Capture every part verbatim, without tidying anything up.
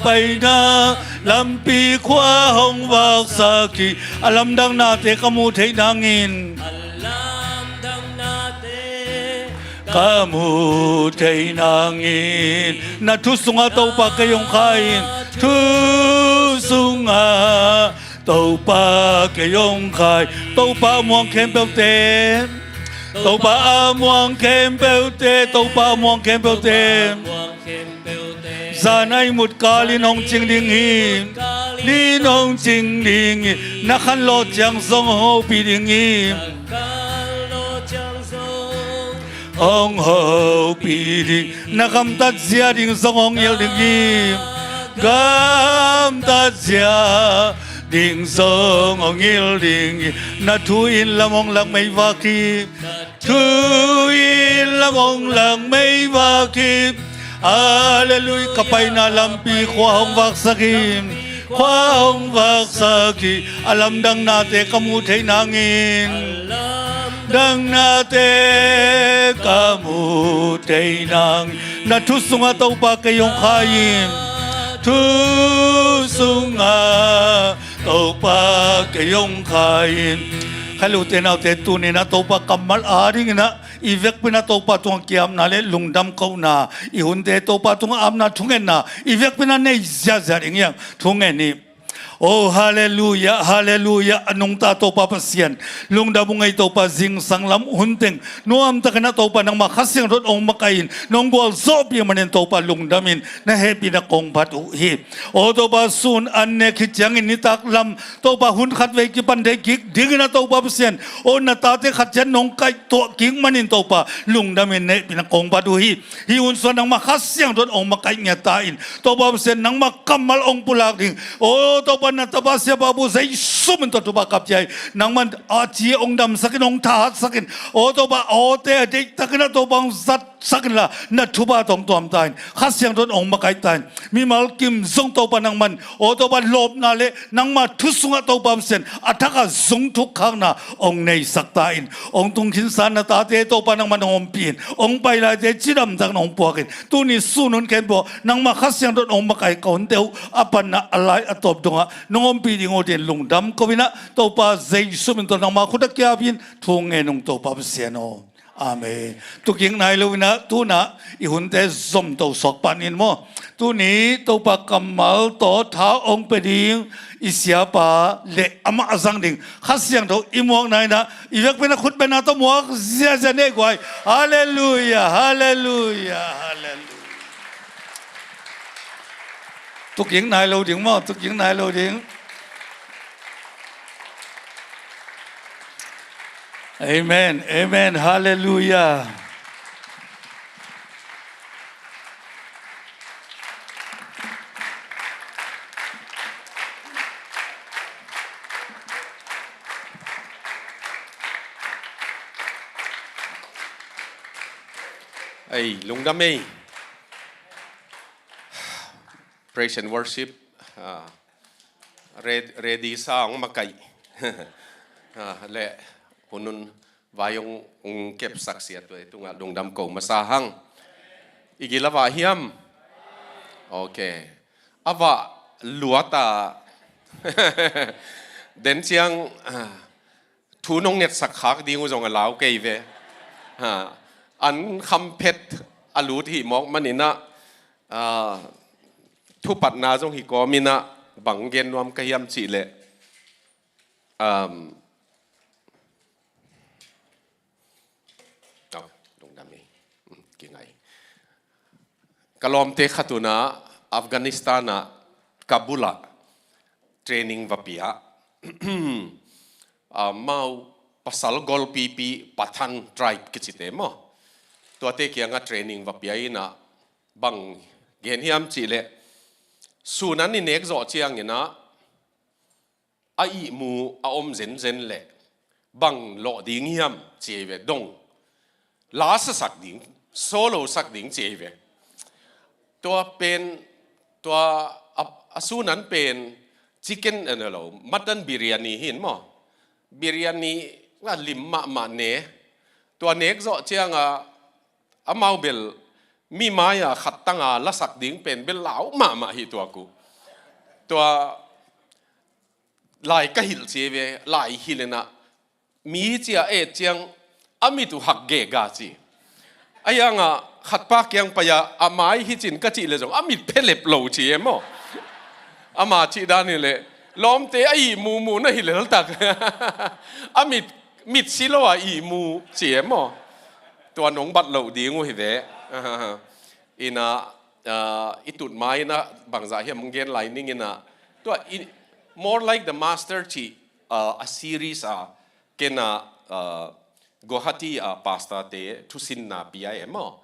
paina lampi khua hong vaksak hi. A lamdang nate ka muh theih nangin ka muh theih nangin na thu sungah Topa kei hong kha in. Thu sungah Topa kei hong kha in. Topa a muang khempeuhte, Topa a muang khempeuhte, Topa a muang khempeuhte. Zan a i mut kalin hong cing ding hi. Lin hong cing ding hi. Na khanlawh ciang zong hong hopih ding hi. Hong hopih ding. Na gamtat zia ding zong hong ngil ding hi. Gamtat zia ding zong hong ngil ding hi. Na thu in lam hong lak meivak hi. Thu in lam hong lak meivak hi. Halleluiah. Ka paina lampi khua hong vaksak hi. Khua hong vaksak hi. A lamdang nate ka muh theih nangin, lamdang nate ka muh theih nangin na thu sungah Topa kei hong kha in. Thu sungah Topa kei hong kha in. Kha lute naute, tuni-in ah Topa kammal adingin ah i vekpi-in ah Topa tungah ki-apna le lungdam kohna, i hunte Topa tungah apna thungetna i vekpi-in ah nei ziahziah ding hi hang. Thungen hi. Oh, halleluiah, halleluiah. A nungta Topa Pasian, lungdam ung ei Topa, zingsang lam hun teng nuamtakin ah Topa nangmah Kha Siangtho in hong makaih in, nong gualzawhpih manin Topa lungdamin na hehpihna kong phat uh hi. Oh Topa, sun an nek hi ciangin nitak lam Topa hun khatvei kipan thei kik dingin ah Topa Pasian, oh na tate khat ciat nong kaihtuah kik manin Topa lungdamin na hehpihna kong phat uh hi. Hih hun sungah nangmah Kha Siangtho in hong makaih ngiat ta in, Topa Pasian, nangmah kammal hong pulak ding, oh Topa, na tapa Sia Babu Jesu min tawh thupha kap ciat hi. Nangmah a ci hong damsak in, hong thahatsak in, oh Topa, awte a deihtakin ah Topa hong zatsak inla, na thupha tawh hong tuam ta in, Kha Siangtho in hong makaih ta in. Mimal kim zong Topa nangman, oh Topa, lawpna le nangmah thu sungah Topa Pasian, a thakah zung thukkhakna hong neisak ta in. Hong tung khinsa na tate Topa nangman hong ompih in, hong pai laite cidamtakin hong puak in. Tuni sun hun khempeuh nangmah Kha Siangtho in hong makaih, ka hunte uh a panna a lai a tawp dongah nong ompih ding uh hi, ci-in lungdam ko-in ah Topa Jesu min tawh nangmah khut ah ki-ap in thu ngen ung Topa Pasian aw. Amen. Tukik nai lo-in ah tu-in ah i hunte zomto suak pah ni maw. Tuni Topa kammal tawh tha hong pia ding i siapa le amah a zang ding Kha Siangtho i muakna-in ah i vekpi-in ah khut bengna tawh muak ziahziah ni ei guai. Halleluiah, halleluiah, halleluiah. Tukik nai lo ding maw, tukik nai lo ding. Amen, amen, halleluiah. Ei, lungdam ei. Praise and worship, ah, red-, ready sa hong makaih, ah, le hun hun vai hong, hong kepsak sia tua i tungah lungdam ko masa hang. I gil a vah hiam? Ok. A vah luat a, den ciang, ah, thu nong ngetsak khak ding uh zong a lau kei ve. Ha, an kham phet a lut hih mawk manin ah, ah, thupatna zong hi kawmin ah bang gen nuam ka hiam cih leh, um, oh, lungdam hi. Hmm, kingai. Ka lawmte khat un ah Afghanistan ah Kabul ah training va pia. Amau pasal golpipi Pathan tribe kicite maw, tuate kiangah training va pia in ah bang gen hiam cih leh sun an i nek zawh ciangin ah a ihmu a om zenzen leh bang lawh ding hiam ci ei ve, dong. La sasak ding, solo sak ding ci ei ve. Tua pen, tua a, a sun an pen chicken, eh, no lo, mutton biryani hi in maw. Biryani a lim mahmah ne. Tua nek zawh ciangah amau bel Mi mai-a khat tanga lasak ding pen bel lau mahmah hi tuak uh. Tua lai ka hilh ci ve, lai hilh inah mi cia et ciang a mit uh hak gega ci. A hiangah khatpa kiang pai-a a mai hi cin ka cih le zong a mit phelep lo ci e maw? Ama cih dan hi leh lawmte a ihmu mu na hi leltak. A mit, mit si lo a ihmu ci e maw? Tua nong bat loh ding uh hi ve. Inah, ah, i tut ma inah bangzah hiam hong gen lai ning inah. Tua i, More Like the Master cih, ah, a series a ken ah, ah, Guwahati a pastor-te thusinna pia e maw?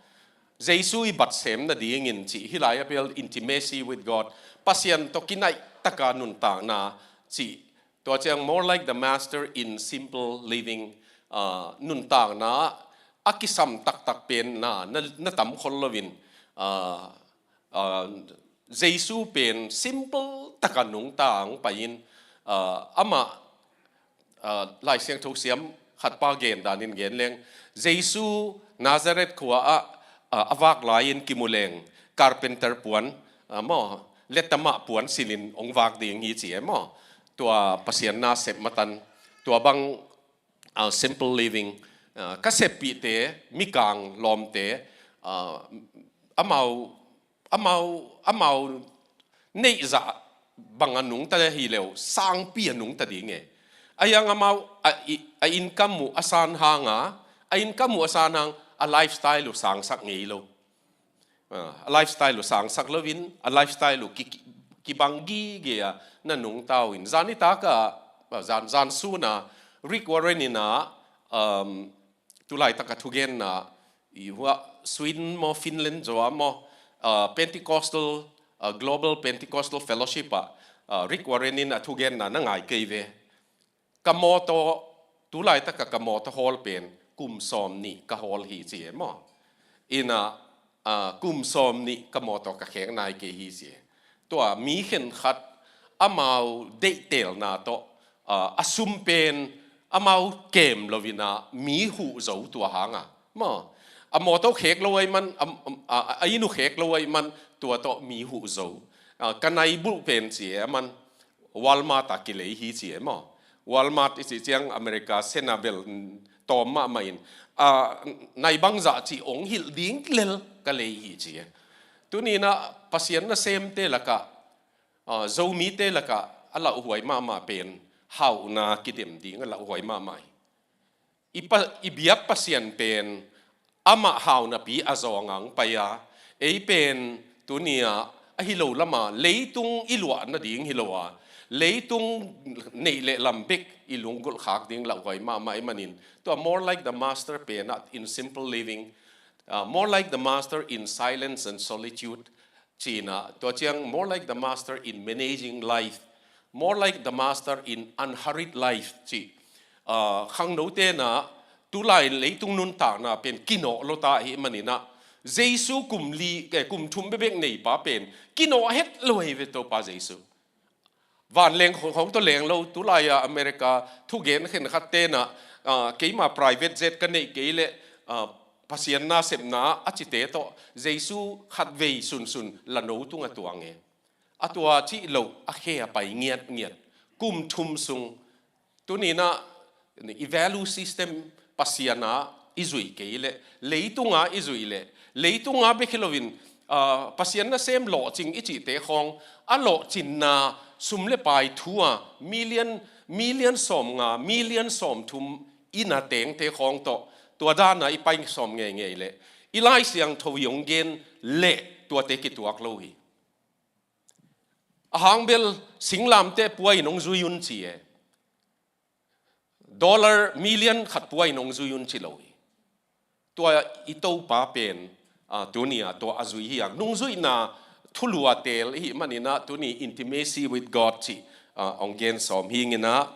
Jesu i bat sem nadingin cih, hih lai a bel intimacy with God, Pasian tawh kinaih taka nuntakna cih. Tua ciang More Like the Master in Simple Living, ah, nuntakna a kisam taktak pen na, na, na tam khol loin, ah, ah, Jesu pen simple taka nungta hong pai-in, ah, amah, ah, Lai Siangtho siam khatpa gen danin gen leng, Jesu Nazareth khua ah, ah, a vak lai-in kimu leng carpenter puan, ah, maw, letama puan silhin hong vak ding hi ci e maw? Tua Pasian nasep matan, tua bang, ah, simple living, ah, ka seppihte, mikang lawmte, ah, amau, amau, amau neihzah banga nungta hi leu, sangpi a nungta ding e. A hiang amau, a, i, a income uh a san hanga, a income uh a san hang, a lifestyle uh sangsak ngei lo. Ah, a lifestyle uh sangsak loin, a lifestyle uh ki, ki, kibang gige a na nungta uh in. Zan nitak a, ah, zan, zan suna, Rick Warren inah, um, tulaitak a thugenna, i hua Sweden maw, Finland zaw a maw, ah, Pentecostal, ah, Global Pentecostal Fellowship ah, ah, Rick Warren in a thugenna na ngai kei ve. Ka mawtaw, tulaitak a ka mawtaw hawl pen kum sawm nih ka hawl hi ci e maw? Inah, ah, kum sawm nih ka mawtaw ka khek nai kei hi ci e. Tua mi khenkhat amau deihtelna tawh, ah, a sum pen amau kem lo inah mi huh zo tua hanga maw? A mawtaw khek lo ahih man, a, a, a, a inn uh khek lo ahih man tua tawh mi huh zo. Ah, ka nai bulh pen ci e a man, Walmart ah kilei hi ci e maw? Walmart i cih ciang America sena bel, mm, tawm mahmah in, ah, nai bangzah cih hong hilh ding lel ka lei hi ci e. Tuni inah Pasian nasemte lakah, ah, Zomite lakah a lauhuai mahmah pen hauhna kidem ding a lauhuai mahmah hi. I pa, i biak Pasian pen amah hau napi a zawng ang pai a, ei pen tuni-ah ahi lo lama leitung i luah nading hi lo a, leitung neih le lam bek i lunggulh khak ding lauhuai mahmah ahih manin, tua More Like the Master pen ah in simple living, ah, More Like the Master in Silence and Solitude, ci-in ah, tua ciang More Like the Master in Managing Life, More Like the Master in Unhurried Life, ci. Ah, khangnote na, tulai leitung nuntakna pen kinawh lo ta ahih manin ah, Jesu kum li, eh, kum thum bekbek neipa pen kinawh het lo hi ve Topa Jesu. Vanleng khong, khong tawh leng lo, tulai-a America thugen khenkhatte na, ah, keima private jet ka neih kei leh, ah, Pasian nasepna a cite tawh Jesu khatvei sunsun lano tungah tuang e. A tua cih loh a khe a pai ngiatngiat. Kum thum sung. Tuni inah i value system Pasian ah i zuih kei leh, leitung ah i zuih leh, leitung ah bek hi loin, ah, Pasian nasem lawhcing i cihte khawng, a lawhcinna sum le pai thu ah million, million sawmnga, million sawmthum i na tengte khawng tawh, tua dan ah i pai sawm ngeingei leh, i Lai Siangtho i hong gen leh tuate kituak lo hi. A hang bel singlamteh pua in hong zui un ci e. Dollar million khat pua in hong zui un ci lo hi. Tua i Topa pen, ah, tuni-ah tua a zui hi a, nungzuihna thulu a teel i hih manin ah tuni intimacy with God cih, ah, hong gen sawm hi ing in ah,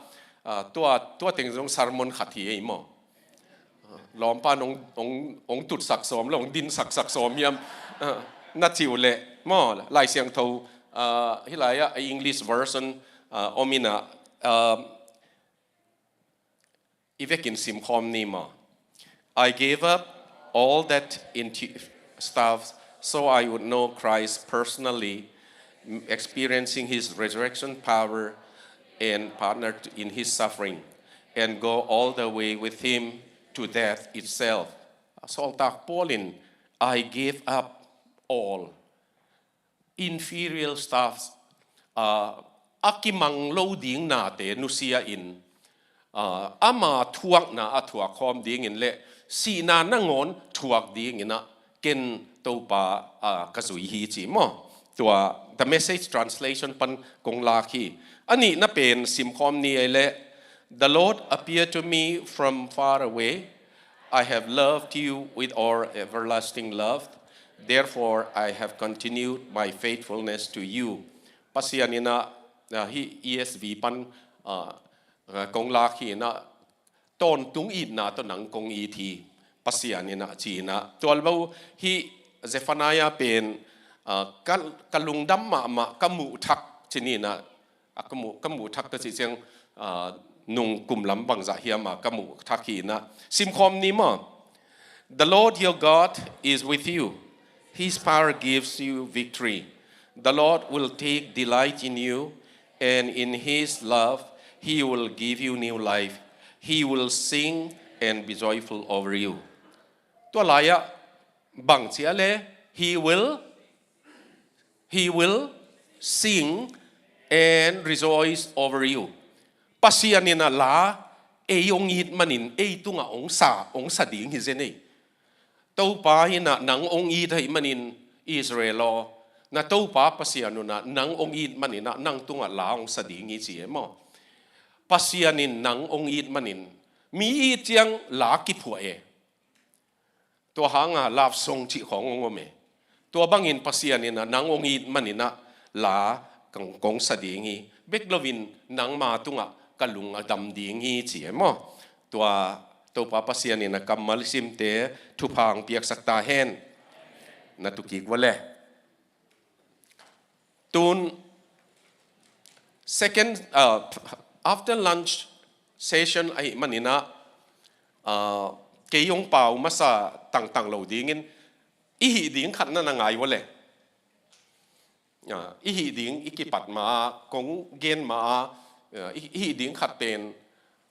ah, tua, tua teng zong sermon khat hi ei maw? Lawmpa in hong, hong, hong tutsak sawm lo, hong dinsaksak sawm hiam? Ah, na cih uh leh maw, Lai Siangtho, ah, hih lai-ah a English version, ah, om in ah, ah, i vekin simkhawm ni maw? I gave up all that into stuff so I would know Christ personally, m-, experiencing his resurrection power and partner t-, in his suffering, and go all the way with him to death itself. Sawltak Paul in, "I gave up all inferior stuff," ah, a kimang lo ding nate nusia in, ah, ama thuakna a thuak khawm dingin le sihna nangawn thuak dingin ah ken Topa, ah, ka zui hi ci maw. Tua The Message translation pan kong lak hi. A nihna pen simkhawm ni ei le, "The Lord appeared to me from far away. I have loved you with all everlasting love. Therefore, I have continued my faithfulness to you." Pasian in ah, ah, hih E S V pan, ah, ah, kong lak hi in ah, "Tawntung itna tawh nang kong it hi, Pasian in ah," ci in ah. Tua lo hih Zephaniah pen, ah, ka, ka lungdam mahmah, ka muh thak ci ni in ah, a ka muh, ka muh thak ka cih ciang, ah, nung kum lam bangzah hiam a ka muh thak hi in ah. Simkhawm ni maw. "The Lord your God is with you. His power gives you victory. The Lord will take delight in you, and in his love he will give you new life. He will sing and be joyful over you." Tua lai-ah bang ci a le, "He will, he will sing and rejoice over you." Pasian in ah la ei hong it manin ei tungah hong sa, hong sa ding hi zen ei. Topa in ah nang hong it ahih manin, Israel aw, na Topa Pasian un ah nang hong it manin ah nang tungah la hong sa ding hi ci e maw. Pasian in nang hong it manin, mi it ciang la kiphuah e. Tua hanga love song cih khawng hong om e. Tua bangin Pasian in ah nang hong it manin ah la kong, kong sa ding hi. Bek loin nangma tungah ka lung a dam ding hi ci e maw. Tua Topa Pasian in ah kammal simte thupha hong piaksak ta hen. Na tu kik vua le. Tun second, uh, after lunch session ahih manin ah, uh, kei hong pau masa tangtang lo dingin, i hih ding khat na na ngai vua le. Ah, i hih ding i kipat ma-a, kong gen ma-a, ah, i, i hih ding khat pen,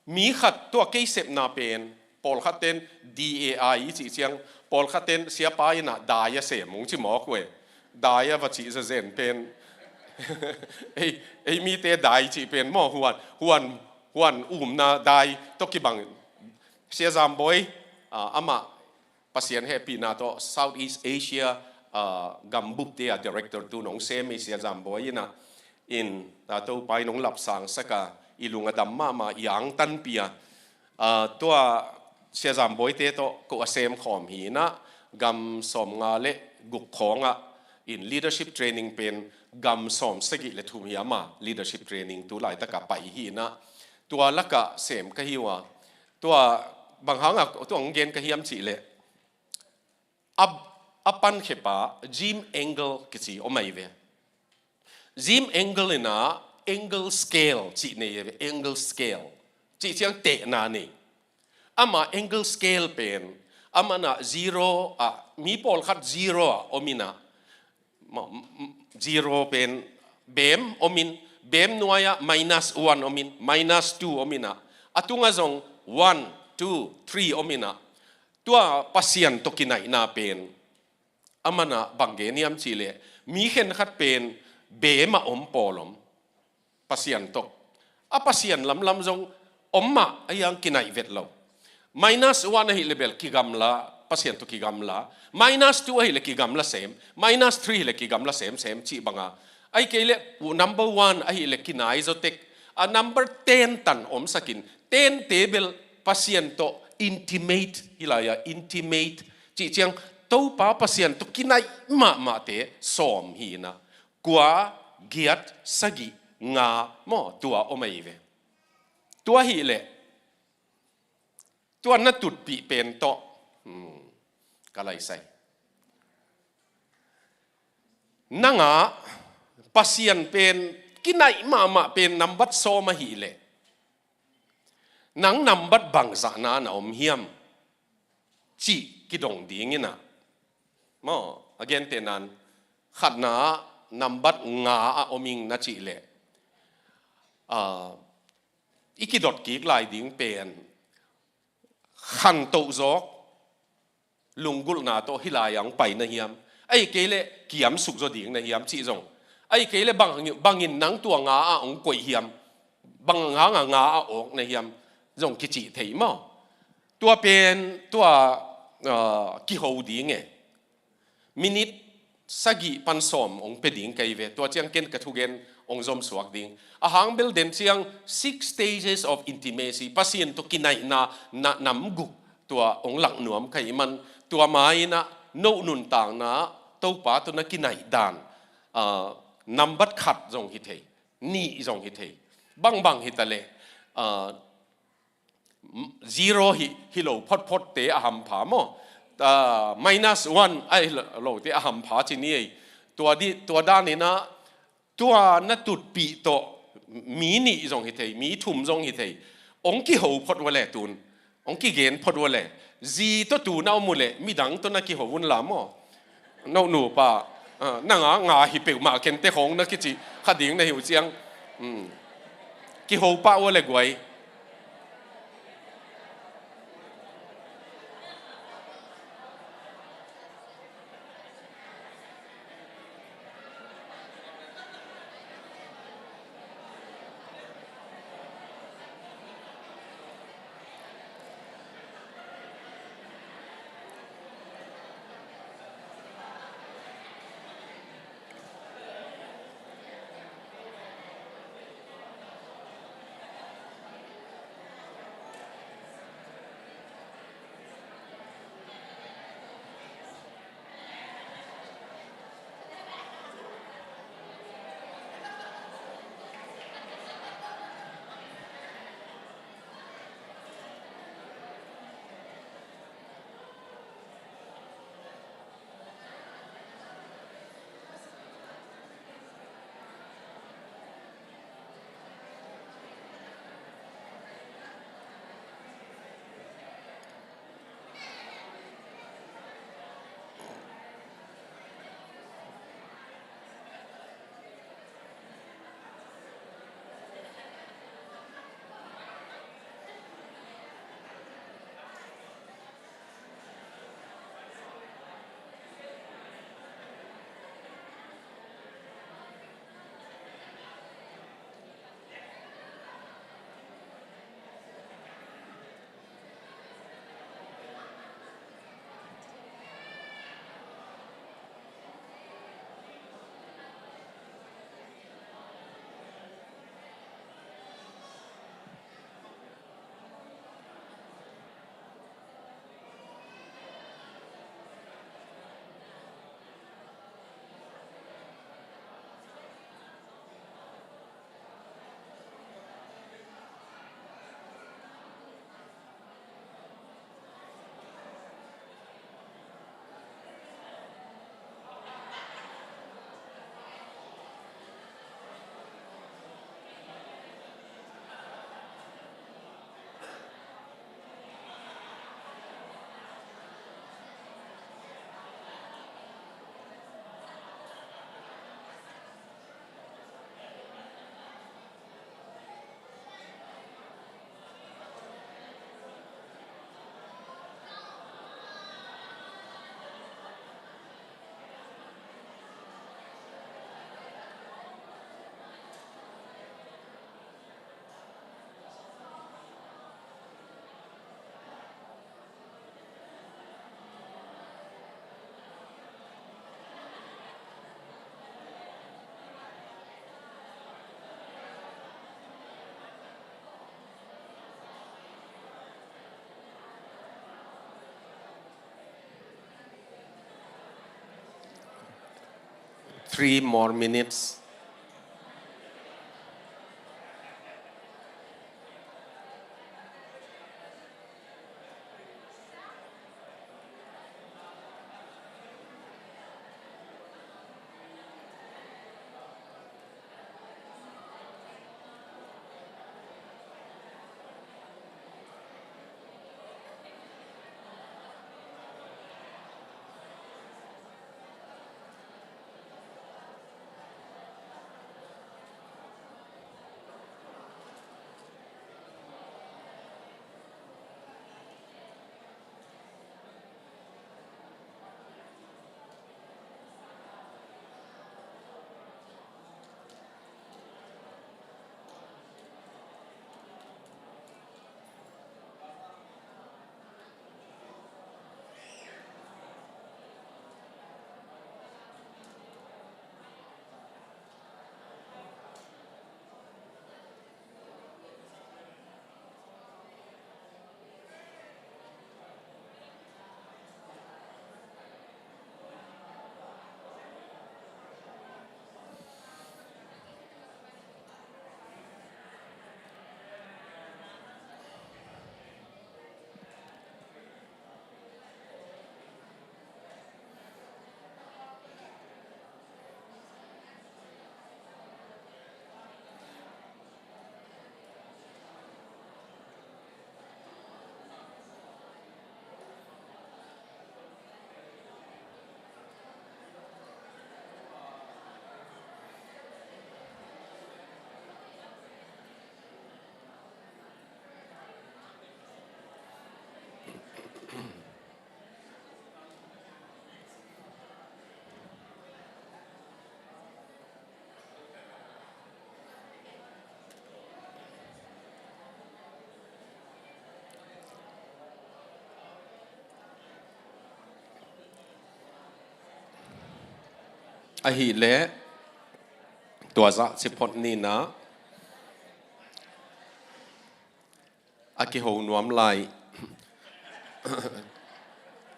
mi khat tua kei sepna pen, pawlkhat ten D A I i cih ciang, pawlkhat ten siapa in ah dai a sem hong ci mawk uh e. Dai a va cih zazen pen. Ei, ei mite dai cih pen maw, huan, huan, huan umna dai tawh kibang. Sia Zambawi, ah, amah Pasian hehpihna tawh Southeast Asia, ah, gambupte a director tun hong sem hi Sia Zambawi in ah, in, ah, Topa in hong lapsangsak a, i lung a dam mahmah, i angtanpih a. Ah, tua Sia Zambawite tawh ko a sem khawm hi in ah, gam sawmnga le guk khawngah in leadership training pen gam sawmsagih le thum hiam a leadership training tu laitakah pai hi in ah, tua lakah sem ka hi uh a. Tua bang hangah tua hong gen ka hiam cih leh, a, a pankhepa Jim Engle kici om ahi ve. Jim Engle in ah angle scale cih nei ahi ve, angle scale. Cih ciang tehna nei. Amah angle scale pen, amah in ah zero ah, mi pawlkhat zero ah om in ah, ma-, m-, m-, zero pen beem om in, beem nuai-ah minus one om in, minus two om in ah, a tungah zong one, two, three om in ah, tua Pasian tawh kinaihna pen, amah in ah bang gen hiam cih leh, mi khenkhat pen beem ah om pawl om. Pasian tawh. A Pasian lamlam zong om mah a, hiang kinaih vet lo. Minus one ahih leh bel kigamla, Pasian tawh kigamla. Minus two ahih leh kigamla sem. Minus three ahih leh kigamla semsem cih banga. Ahih kei leh number one ahih leh kinai zaw tek. A number ten tan omsak in. Ten te bel Pasian tawh intimate, hih lai-ah intimate cih ciang, Topa Pasian tawh kinaih mahmahte sawm hi in ah. Kua, giat, sagih, nga maw, tua om ahi ve. Tua ahih leh, tua na tutpih pen tawh, hmm, ka laisai. Nang ah Pasian pen, kinaih mahmah pen nambat sawm ahih leh, nang nambat bangzahna na om hiam cih kidong ding in ah. Maw, A gentehna-in khatna ah nambat nga ah om ing na cih leh, ah, i kidot kik lai ding pen khantoh zawk lunggulhna tawh hih lai-ah hong pai na hiam? Ahih kei leh kiamsuk zaw ding na hiam cih zong, ahih kei leh bang, bangin nang tua nga ah hong koih hiam? Bang hanga nga ah awk na hiam? Zong kicih thei maw? Tua pen tua, ah, kiho ding e. Minit sagih pan sawm hong pia ding ka hi ve. Tua ciang ken ka thugen hong zomsuak ding. A hang bel den ciang six stages of intimacy, Pasian tawh kinaihna, na nam guk tua hong lak nuam ka hih man, tua ma-in ah no nuntakna Topa tawh na kinaih dan, ah, nambat khat zong hi thei, nih zong hi thei, bangbang hi ta leh, ah, zero hi, hi lo photphotte a hampha maw? Ah, minus one a hi lote a hampha ci ni ei. Tua di, tua danin ah tua na tutpih tawh mi nih zong hi thei, mi thum zong hi thei. Hong kiho phot uh a leh tun, hong kigen phot uh a leh, zi tawh tu na om uh leh midang tawh na kiho un la maw? No nupa, ah, nanga nga hi peuhmah kente khawng na kici kha ding na hi uh ciang. Hmm. Kiho pah uh a leh guai. Three more minutes. Ahih leh tua zah ci phot ni in ah, a kiho nuam lai.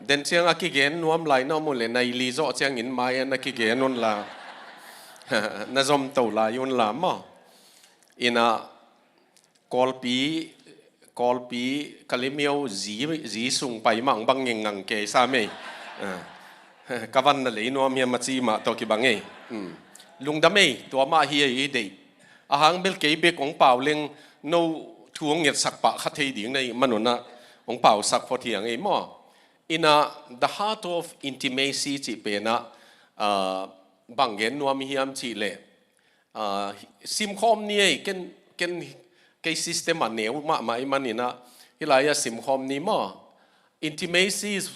Den ciang a kigen nuam lai na om uh leh, nai li zawh ciangin mai-ah na kigen un la, na zom to lai un la maw. In ah, Kawlpi, Kawlpi Kalemyo zi, zi sung pai mah hong bang ngengngang kei sam ei. Ah. Ka van na lei nuam hiam a ci mah tawh kibang ei. Hmm. Lungdam ei, tua mah hi ei i deih. A hang bel kei bek hong pau leng no thu hong ngetsak pah kha thei ding na hih man un ah hong pausak phot hi ing ei maw. In ah, the heart of intimacy cih pen ah, ah, bang gen nuam hiam cih leh, ah, simkhawm ni ei, ken, ken kei system a neu mahmah i hih man in ah, hih lai-ah simkhawm ni maw. Intimacy is,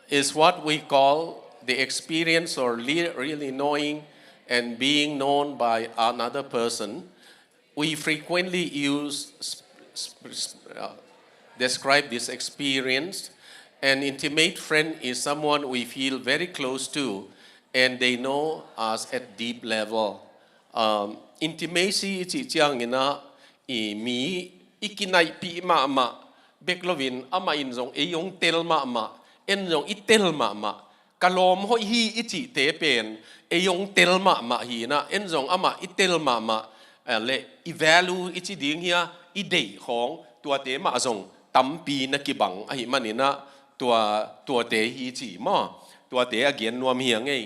is what we call the experience or le-, really knowing and being known by another person. We frequently use, sp-, sp-, sp-, uh, describe this experience. An intimate friend is someone we feel very close to and they know us at deep level. Um, intimacy i cih ciangin ah, i mi i kinaihpih mahmah bek loin, amah in zong ei hong tel mahmah, en zong i tel mahmah, ka lawm hoih hi i cihte pen ei hong tel mahmah hi in ah, en zong amah i tel mahmah, eh, le i value i ci ding hia, i deih khawng, tuate mah zong tampi na kibang ahih man in ah, tua, tuate hi ci maw. Tuate a gen nuam hi ing ei.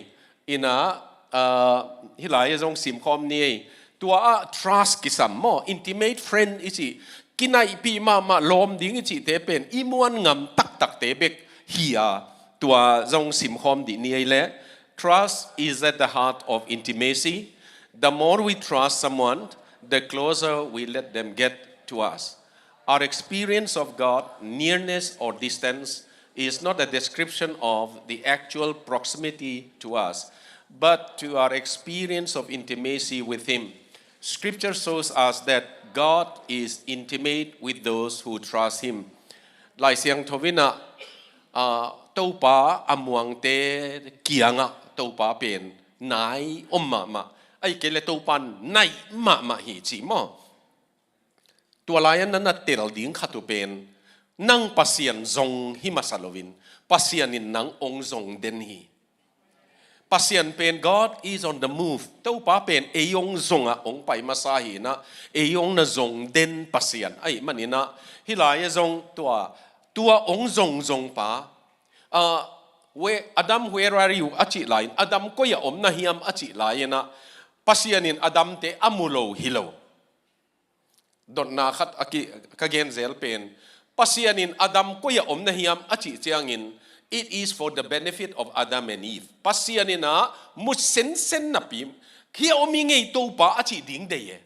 In ah, ah, hih lai-ah zong simkhawm ni ei. Tua ah trust kisam maw, intimate friend i cih, kinaihpih mahmah lawm ding i cihte pen i muan ngam taktakte bek hi a, tua zong simkhawm dih ni ei leh. Trust is at the heart of intimacy. The more we trust someone, the closer we let them get to us. Our experience of God, nearness or distance, is not a description of the actual proximity to us, but to our experience of intimacy with Him. Scripture shows us that God is intimate with those who trust Him. Lai Siangtho in ah, ah, Topa a muangte kiangah Topa pen nai om mahmah. Ahih kei leh Topa in nai mahmah hi ci maw. Tua lai-ah na na tel ding khat uh pen, nang Pasian zong hi masa loin, Pasian in nang hong zong den hi. Pasian pen, God is on the move. Topa pen ei hong zong ah hong pai masa hi in ah, ei hong na zong den Pasian ahih man in ah, hih lai-ah zong tua, tua hong zong zong pa, ah, where, Adam, where are you? A cih lai-in, Adam, koi-ah om na hiam? A cih lai-in ah, Pasian in Adam-te a mu lo hi lo. Dotna khat a ki, ka gen zel pen, Pasian in Adam, koi-ah om na hiam? A cih ciangin, it is for the benefit of Adam and Eve. Pasian in ah mu sensen napi, hih-ah om ing ei Topa a cih ding deih e.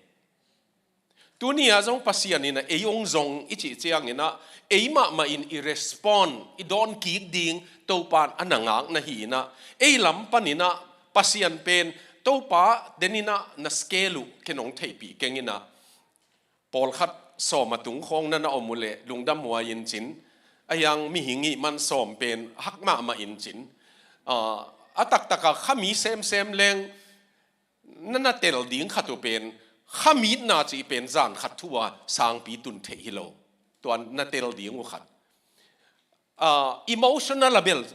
Tuni-ah zong Pasian in ah ei hong zong i cih ciangin ah, ei mahmah in i respond, i dawn kik ding Topa in a na ngak na hi in ah, ei lam panin ah Pasian pen, Topa, den in ah na scale uh ken hong theihpih keng in ah. Pawlkhat sawm a tung khawng na na om uh leh lungdam huai in cin, a hiang mihing i hih man sawm pen hak mahmah in cin. Ah, a taktak ah kha mi semsem leng na na tel ding khat uh pen, kha mi itna cih pen zan khat thu-a sangpi tun theih hi lo. Tua na tel ding uh khat, ah, emotional a bel,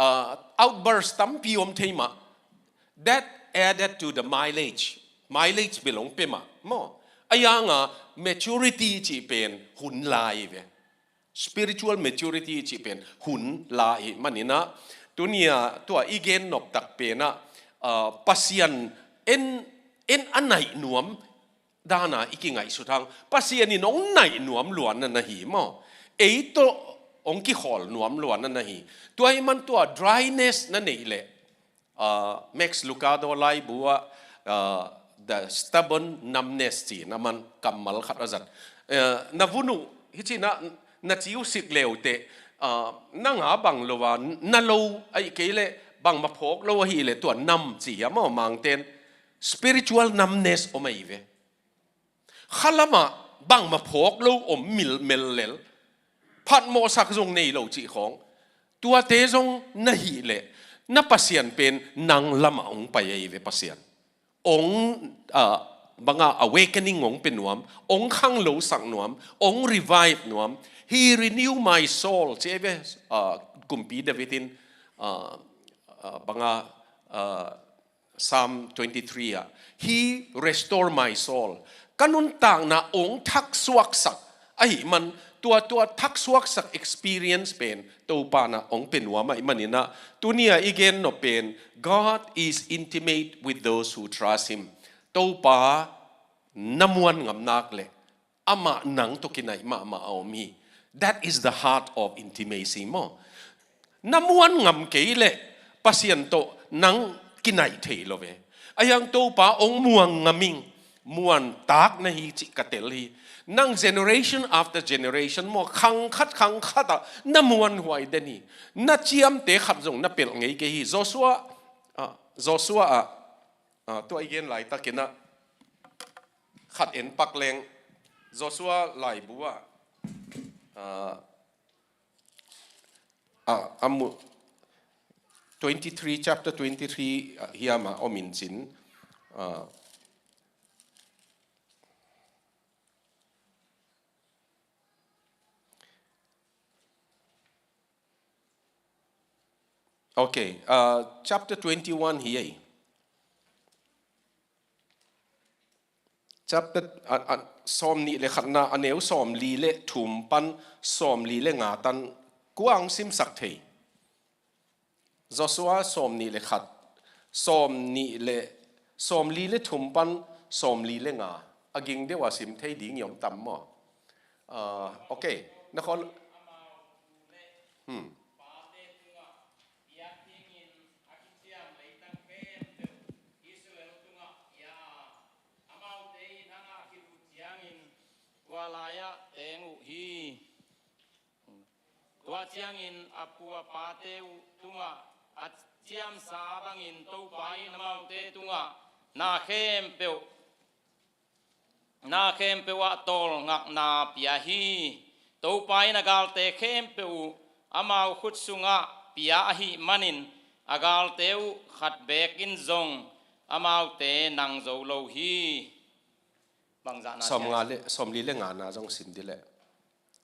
ah, outburst tampi om thei mah. That added to the mileage. Mileage bel hong pia mah maw. A hiang ah maturity cih pen hun la hi ve. Spiritual maturity cih pen hun la hi manin ah, tuni-ah tua i gen nop tak pen ah, ah, Pasian en, en a naih nuam dan ah i kingaihsut hang, Pasian in hong naih nuam lua na na hi maw. Ei tawh hong kikhawl nuam lua na na hi. Tua ahih man tua dryness na neih leh, ah, Max Lucado laibu ah, ah, The Stubborn Numbness ci-in a man kammal khat a zat. Eh, na vun uh, hih ci-in ah, na ci uh sik le uh teh, ah, na nga bang lo a, na lo ahih kei leh, bangmah phawk lo ahih leh tua numb ci hiam aw Mangte'n. Spiritual numbness om ahi ve. Khalam ah bangmah phawk lo om, mil, mel lel. Phatmawhsak zong nei lo cih khawng. Tuate zong na hih leh, Na Pasian pen nang lamah hong pai ahi ve Pasian. Hong, ah, banga awakening hong pe nuam, hong khanglosak nuam, hong revive nuam. "He renew my soul," ci ahi ve, ah, Kumpi David in, ah, ah, banga, ah, Psalm twenty-three ah, "He restore my soul." Ka nuntakna hong thaksuaksak ahih man, tua, tua thaksuaksak experience pen Topa na hong pe nuam ahih manin ah, tuni-a i gen nop pen, "God is intimate with those who trust him." Topa na muan ngam nak leh amah nang tawh kinaih mahmah a om hi. That is the heart of intimacy maw. Na muan ngam kei leh Pasian tawh nang kinaih thei lo ve. Ahi hang Topa hong muang ngam ing, muan tak na hi cih ka tel hi. Nang generation after generation maw, khang khat khang khat ah na muanhuai den hi. Na ciamte khat zong na pelh ngei kei hi. Joshua, ah, Joshua ah, ah, tua i gen laitakin ah, khat en pak leng, Joshua laibu ah, ah, ah, a mu-, twenty-three, chapter twenty-three, ah, hiam ah om in cin, ah, okay, ah, chapter twenty-one hi ei. Chapter, a, a, sawmnih le khatna, a neu sawmli le thum pan sawmli le nga tan kua hong simsak thei? Joshua sawmnih le khat, sawmnih le, sawmli le thum pan sawmli le nga. A ging deuh a sim thei ding i om tam maw? Ah, okay. Na khol-, hmm. Amaute in hangah khit uh ciangin, tua lai-ah teng uh hi. Tua ciangin a pu a pate uh tungah a ciamsa bangin Topa in amaute tungah na khempeuh, na khempeuh ah tawlngakna pia hi. Topa in a galte khempeuh uh amau khut sungah pia ahih manin, a galte uh khat beek in zong amaute nang zo lo hi. Bangzah na sawmnga le, sawmli le ngana zong sim dih leh.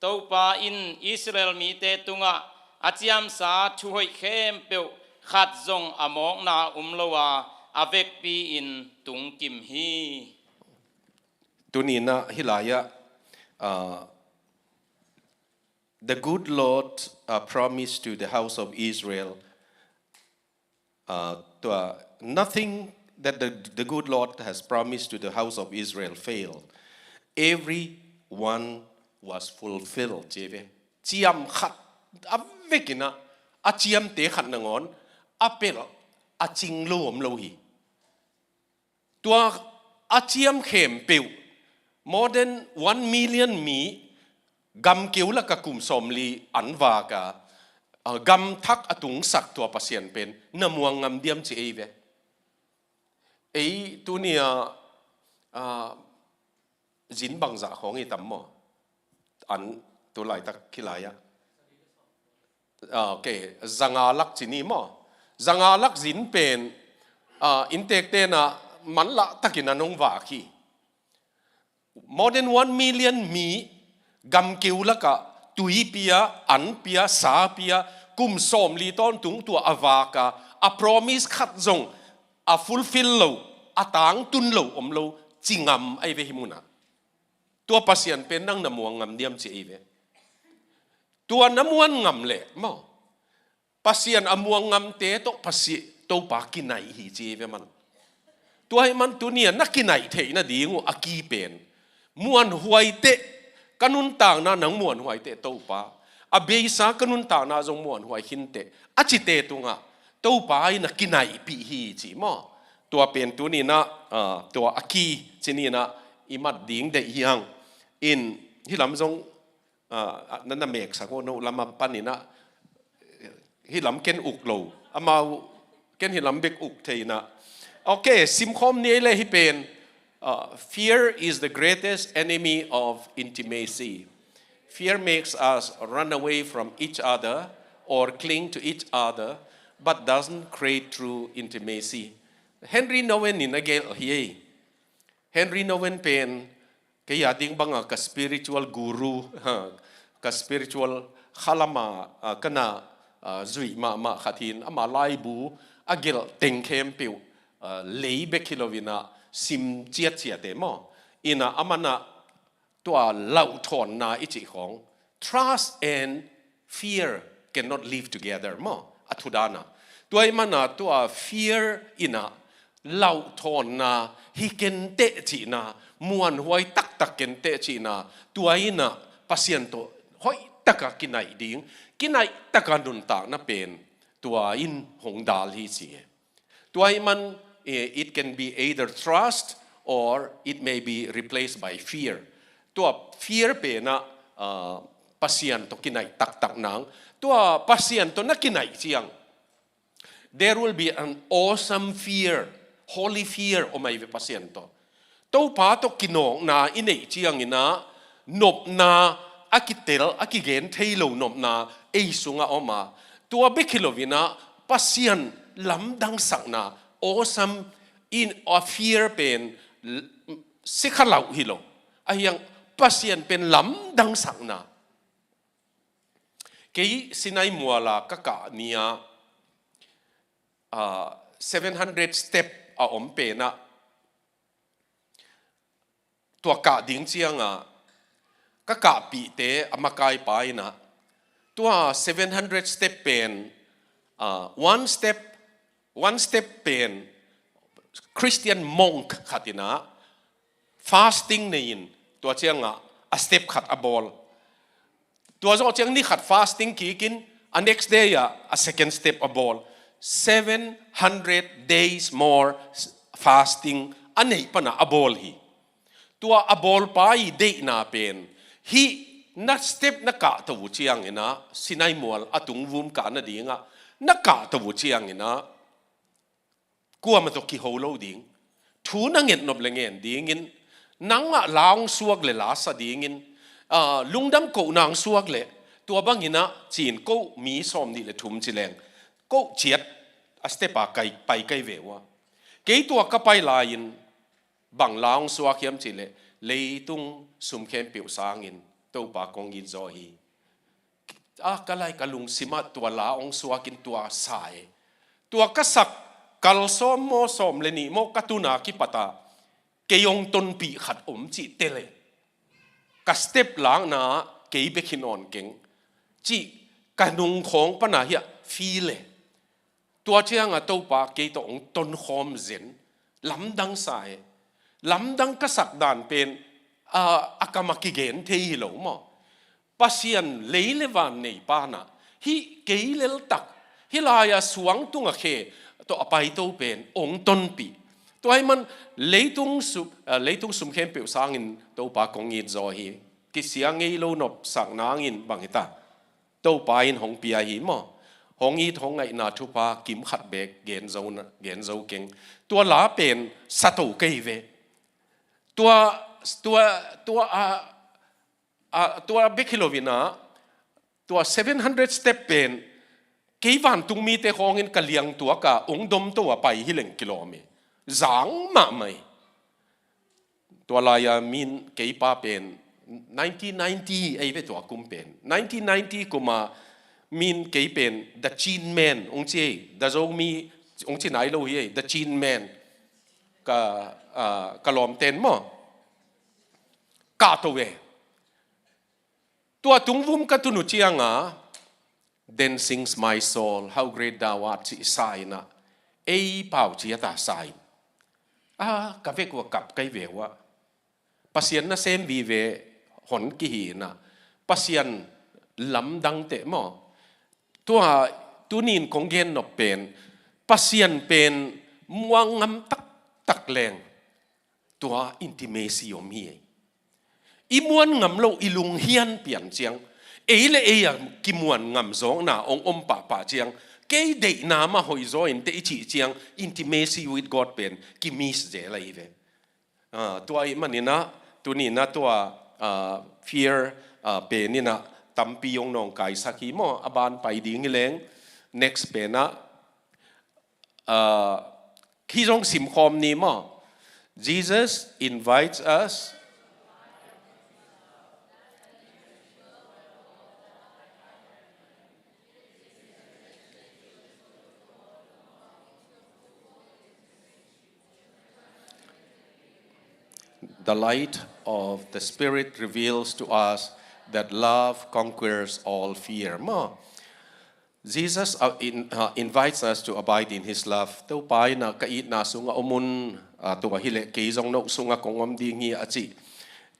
Topa in Israel mite tungah a ciamsa thuhoih khempeuh khat zong a mawkna um lo a, a vekpi-in tungkim hi. Tuni-in ah hih lai-ah, ah, the good Lord, ah, promised to the house of Israel, ah, tua, nothing that the, the good Lord has promised to the house of Israel failed. Every one was fulfilled, ci ve. Ciam khat a vekin ah, a ciamte khat nangawn a pelh a cing lo om lo hi. Tua a ciam khempeuh, more than one million mi, gamkeu lakah kum sawmli an vak a, ah, gamthak a tungsak tua Pasian pen na muang ngam diam ci ei ve. Ei tuni-a, ah, zin bangzah khawng i tam maw? An tu laitak khi lai-ah. Ah, okay, zanga lak ci ni maw? Zanga lak zin pen, ah, inntekte'n ah manlah takin an hong vak hi. More than one million mi gamkeu lakah tui pia, an pia, sa pia, kum sawmli tawntung tua a vak a, a promise khat zong a fulfill lo, a tangtun lo om lo ci ngam ahi ve hih munah. Tua Pasian pen nang na muang ngam diam ci ei ve. Tua na muan ngam leh maw, Pasian a muang ngamte tawh Pasi-, Topa kinaih hi ci ei ve man. Tua ahih man tuni-a na kinaih theih nading uh a key pen, muanhuai teh, ka nuntakna nang muanhuai teh Topa, a beisa ka nuntakna zong muanhuai khin teh, a cite tungah Topa in a kinaihpih hi ci maw? Tua pen tuni-in ah, ah, tua a key ci ni-in ah i mat ding deih hi hang. In hih lam zong, ah, na, na meksak uh, no lam a panin ah, hih lam ken uk lo, amau ken hih lam bek uk thei-in ah. Okay, simkhawm ni ei leh hih pen, ah, "Fear is the greatest enemy of intimacy. Fear makes us run away from each other or cling to each other, but doesn't create true intimacy. Henri Nouwen in a gelh hi ei. Henri Nouwen pen kei a ding banga ka spiritual guru, ka spiritual khalama, ah, ka na, ah, zuih mahmah khat hi in, ama laibu a gelh teng khempeuh, ah, lei bek hi lo in a sim ciatciat e maw. In a aman a tua lauhthawnna i cih khawng, trust and fear cannot live together maw, a thu dan a. Tua ahih man a tua fear in a lauhthawnna hi kei inteh cihna, muanhuai taktak kei inteh cihna, tua in a Pasian tawh hoih taka kinaih ding, kinaih taka nuntakna pen tua in hong dal hi ci e. Tua ahih man, eh, it can be either trust or it may be replaced by fear. Tua fear pen a, ah, Pasian tawh kinaih taktak nang, tua Pasian tawh na kinaih ciang, there will be an awesome fear, holy fear om ahi ve Pasian tawh. Topa tawh kinawkna i neih ciangin a, nopna a kitel, a kigen thei lo nopna ei sungah om a, tua bek hi lo in a, Pasian lamdangsakna, awesome in a fear pen, l-, sikha lauh hi lo. Ahi hang Pasian pen lamdangsakna. Kei Sinai mual a ka kah ni a, ah, seven hundred step a om pen a, tua kah ding ciang a, ka kahpihte a makaipa in a, tua seven hundred step pen, ah, one step, one step pen Christian monk khat in a, fasting nei in, tua ciang a, a step khat a bawl. Tua zawh ciang ni khat fasting kik in, a next day ah a second step a bawl. Seven hundred days more fasting a neih pan a a bawl hi. Tua a bawlpa i deihna pen, hih na step na kahto uh ciangin a, Sinai mual a tungvum kah nading ah na kahto uh ciangin a, kuamah tawh kiho lo ding, thu na nget nop le ngen dingin, nang ah la hong suak le la sa dingin, ah, lungdam kohna hong suak le, tua bangin a ci-in koh mi sawmnih le thum ci leng, koh ciat a step a kai, pai kai ve uh a. Kei tua ka pai lai-in bang la hong suak hiam cih leh, leitung sum khempeuh sangin Topa kong it zaw hi. A, ka lai ka lungsim ah tua la hong suak in tua sa e. Tua ka sak kal sawm maw, sawm le nih maw ka tun a kipat a, kei hong tonpih khat om cih tel e. Ka step lakna kei bek hi nawn keng cih ka nung khawng pan a hiah feel e. Tua ciang a Topa kei tawh hong tonkhawm zen, lamdang sa e. Lamdang ka sak dan pen, a, a kam a kigen thei hi lo maw. Pasian lei le van neipa in a, hih kei leltak, hih lai a suang tung a khe tawh a paito pen hong tonpih. Tua ahih man leitung sum, a, leitung sum khempeuh sangin Topa kong it zaw hi. Kisia ngei lo nop sak nangin bang hi ta. Topa in hong pia hi maw. Hong it hong ngaihna thupha kim khat bek gen zo na, gen zo keng. Tua la pen sa to kei ve. Tua, tua, tua, a, a, tua bek hi lo in a, tua seven hundred step pen kei vantung mite khawngin ka liang tuak a hong dom to a pai hi leng kilawm hi. Zang mahmah hi. Tua lai-a min kei pa pen nineteen ninety ei ve tua kum pen. Nineteen ninety kum a min kei pen The Chin Man hong ci ei. The Zomi hong ci nai lo hi ei. The Chin Man. Ka, ah, ka lawmten maw. Kah to ve. Tua tungvum ka tun uh ciang a, "Then sings my soul, how great thou art," cih sa in a, ei pau ciat a sa in. A, ka vek uh a kap kai ve uh a. Pasian nasem vive hon kihi in a. Pasian lamdang teh maw. Tua, tuni in kong gen nop pen, Pasian pen muang ngam taktak leng, tua intimacy om hi ei. I muan ngam loh, i lunghian pian ciang, ei le ei a kimuan ngam zawkna hong om pahpah ciang, kei deihna mah hoih zaw inteh i cih ciang, intimacy with God pen ki-miss zel ahi ve. Ah, tua ahih manin a, tuni in a tua, ah, fear, ah, pen in a tampi hong nawngkaisak hi maw, a ban pai ding hi leng, next pen a, Uh, hih zong simkhawm ni maw. Jesus invites us. The light of the Spirit reveals to us that love conquers all fear. Maw. Jesus uh, in, uh, invites us to abide in his love. Topa in ah ka itna sungah om un, uh, tua hileh kei zong no sungah kong om ding hi a ci.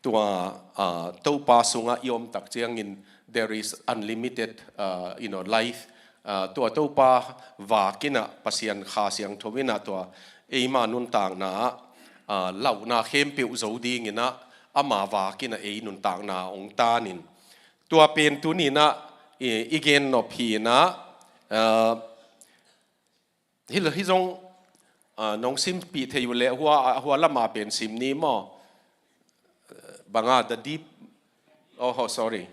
Tua uh, Topa sungah i om tak ciangin there is unlimited uh, you know, life. Uh, tua Topa vak in ah Pasian Kha Siangtho in ah tua eima nuntakna ah uh, lauhna khempeuh zo ding in ah ama vak in ah ei nuntakna hong tan in. Tua pen tuni in ah i, i gen nop hi in ah, uh, hih, hih zong uh, nong simpih thei uh leh hua, hua lama pen sim ni maw. Uh, banga the deep, oh, oh sorry.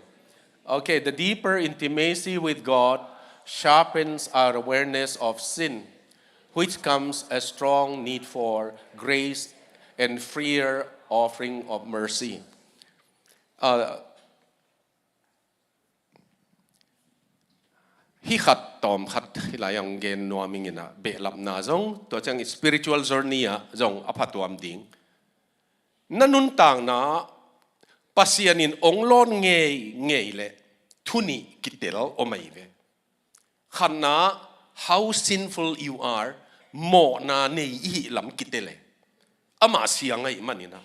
Okay, the deeper intimacy with God sharpens our awareness of sin, which comes a strong need for grace and freer offering of mercy. Uh, Hih khat tawm khat hih lai-ah hong gen nuam ing in ah, behlapna zong, tua ciang spiritual journey ah zong a phatuam ding. Na nuntakna Pasian in hong lawn ngeingei leh thu nih kitel om ahi ve. Khatna, how sinful you are, mawhna nei i hih lam kitel e. Amah siang ahih manin ah.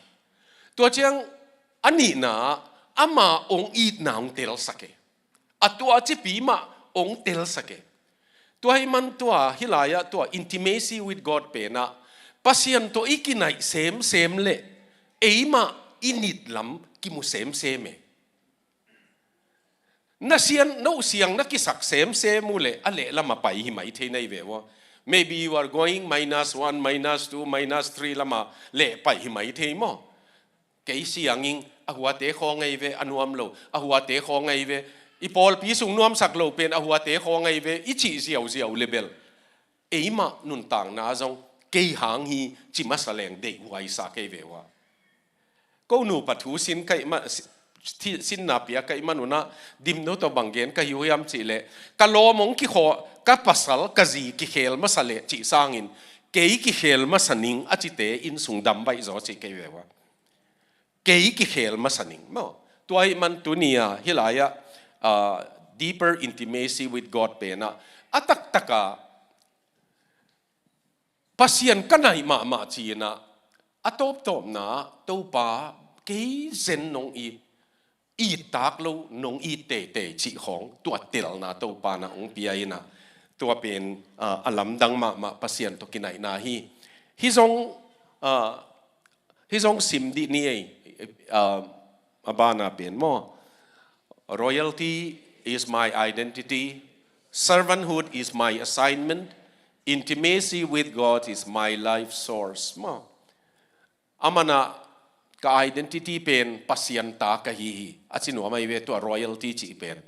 Tua ciang a nihna, ama hong itna hong telsak e. A tua cipi mah hong telsak e. Tua ahih man tua hih lai-ah tua intimacy with God pen ah Pasian tawh i kinaih semsem leh eimah i nit lam kimu semsem e. Na siang, no siang na kisak semsem uh leh a lehlam ah pai hi mai thei na hi ve ua. Maybe you are going minus one, minus two, minus three lam ah leh pai hi mai thei maw. Kei siang ing, a huate khawng ahi ve, a nuam lo, a huate khawng ahi ve. I pawlpi sung nuamsak lo pen a huate khawng ahi ve, i cih ziauziau leh bel eimah nuntakna zong kei hang hi ci masa leng deihhuai sa kei ve ua. Ko nupa thu sin ka hih ma-, si-, thi-, sinna pia ka hih man un ah, Dimno tawh bang gen ka hi uh hiam cih leh, ka lawm hong kikhawh, ka pasal, ka zi kikhel masa leh cih sangin, kei kikhel masa ning a cite innsung dam baih zaw cih kei ve ua. Kei kikhel masa ning maw. Tua ahih man tuni-a hih lai-ah, ah, deeper intimacy with God pen ah, a taktak ah Pasian ka naih mahmah ci-in ah, a tawptawpna Topa kei zen nong it, it tak lo nong it teitei cih khawng tua telna Topa in ah hong pia in ah, tua pen, ah, a lamdang mahmah Pasian tawh kinaihna hi. Hih zong, ah, hih zong sim dih ni ei, ah, a bana pen maw. Royalty is my identity. Servanthood is my assignment. Intimacy with God is my life source. Maw. Aman ah ka identity pen Pasian ta ka hi hi. A ci nuam ahi ve tua royalty cih pen.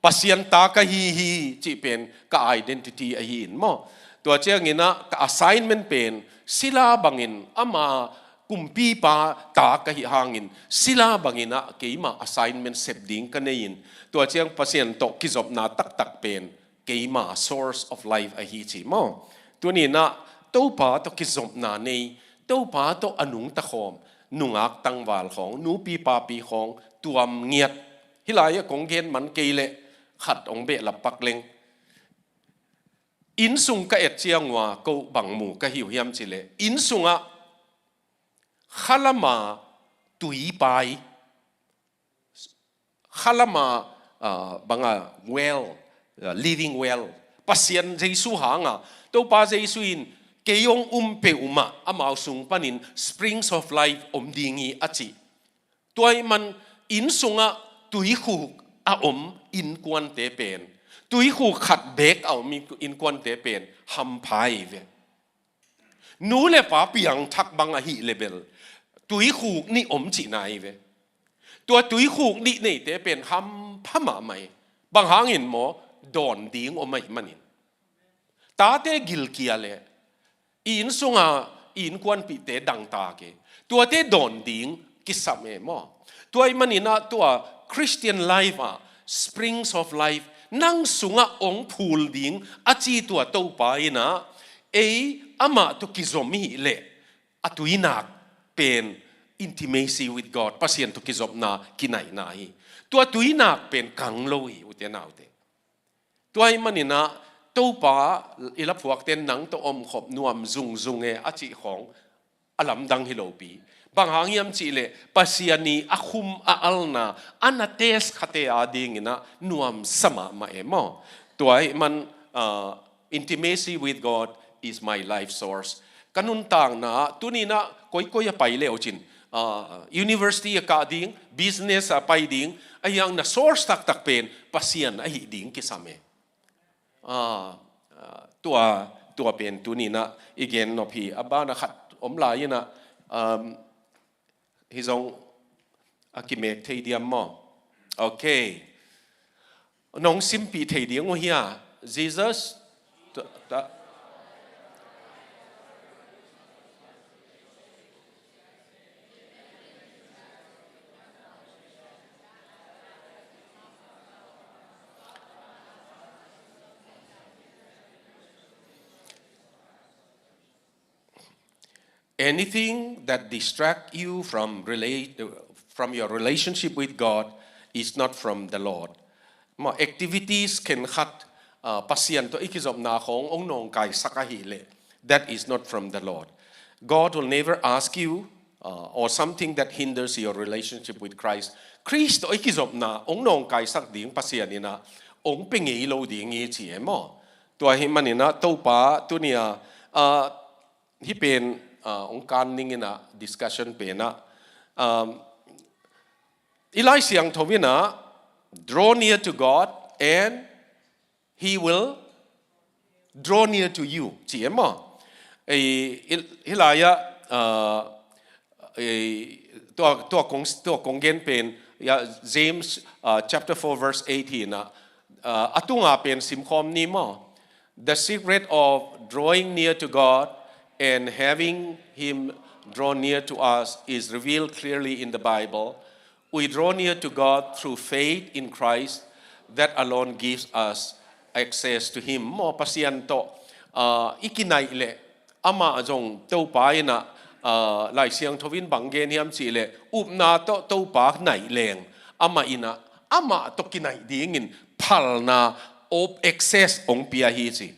Pasian ta ka hi hi cih pen ka identity ahi in maw. Tua ciangin ah ka assignment pen sila bangin ama kumpipa ta ka hih hangin sila bangin ah keima assignment sep ding ka nei in. Tua ciang Pasian tawh kizopna taktak pen keima source of life ahi ci maw. Tuni-in ah Topa tawh kizopna nei, Topa tawh a nungta khawm, nungak tangval khawng, nupi papi khawng, tuam ngiat. Hih lai-ah kong gen man kei leh khat hong behlap pak leng. Innsung ka et ciang ua ko bang mu ka hi uh hiam cih leh, innsung ah khalam ah tui pai, khalam ah, ah, bang ah well, ah, living well. Pasian Jesu hang ah, Topa Jesu in kei hong um peuhmah amau sung panin springs of life om ding hi a ci. Tua ahih man innsung ah tuikhuk a om innkuante pen, tuikhuk khat beek a om innkuante pen hampha hi ve. Nu leh pa piangthak bang ahih leh bel tuikhuk nih om cihna hi ve. Tua tuikhuk nih neite pen hampha mahmah hi. Bang hangin maw, dawn ding om ahih manin. tate gilkial e, i inn sunga i innkuanpihte dangtak e, tuate dawn ding kisam e maw? Tua ahih maninah tua Christian life ah, springs of life, nang sungah hong phul ding a ci tua Topa inah, ei amah tawh kizom i hih leh a tuinak pen intimacy with God, Pasian tawh kizopna, kinaihna hi. Tua tuinak pen kang lo hi, ute naute. Tua ahih maninah Topa i laphuakte nang tawh omkhop nuam zungzung e a cih khawng a lamdang hi lopi. Bang hang hiam cihleh Pasian i a khum a alna a na test khate a dinginah nuamsa mahmah e maw? Tua ahih man, ah, intimacy with God is my life source. Ka nuntakna tuninah koikoi a pai le uh cin, ah, university a kah ding, business a pai ding, a hiang na source taktak pen Pasian ahi ding kisam e. Ah, ah, tua, tua pen tuninah i gen nop hi. A bana khat om lai inah, um, hi zong a kimek thei diam maw? Okay. Nong simpih thei ding uh hia? Jesus, ta, ta, Anything that distract you from relate, from your relationship with God is not from the Lord. Maw, activities khenkhat, ah, Pasian tawh i kizopna khawng hong nawngkaisak ahih leh, that is not from the Lord. God will never ask you, uh, or something that hinders your relationship with Christ. Khrist tawh i kizopna hong nawngkaisak ding Pasian inah hong pe ngei lo ding hi ci e maw? Tua ahih maninah Topa tunia, ah, hih pen, ah, hong kan ning inah discussion penah, um, i Lai Siangtho inah, draw near to God and He will draw near to you, ci e maw? Ei, i, hih lai-ah, ah, ei, tua, tua kong, tua kong gen pen, ya, James, ah, chapter four verse eighteen ah, ah, a tunga pen simkhawm ni maw? The secret of drawing near to God and having Him draw near to us is revealed clearly in the Bible. We draw near to God through faith in Christ. That alone gives us access to Him. Maw, Pasian tawh, ah, i kinaih leh, amah zong Topa inah, ah, Lai Siangtho in bang gen hiam cihleh, upna tawh Topa naih leng, amah inah, amah tawh kinaih dingin phalna, op, access hong pia hi ci.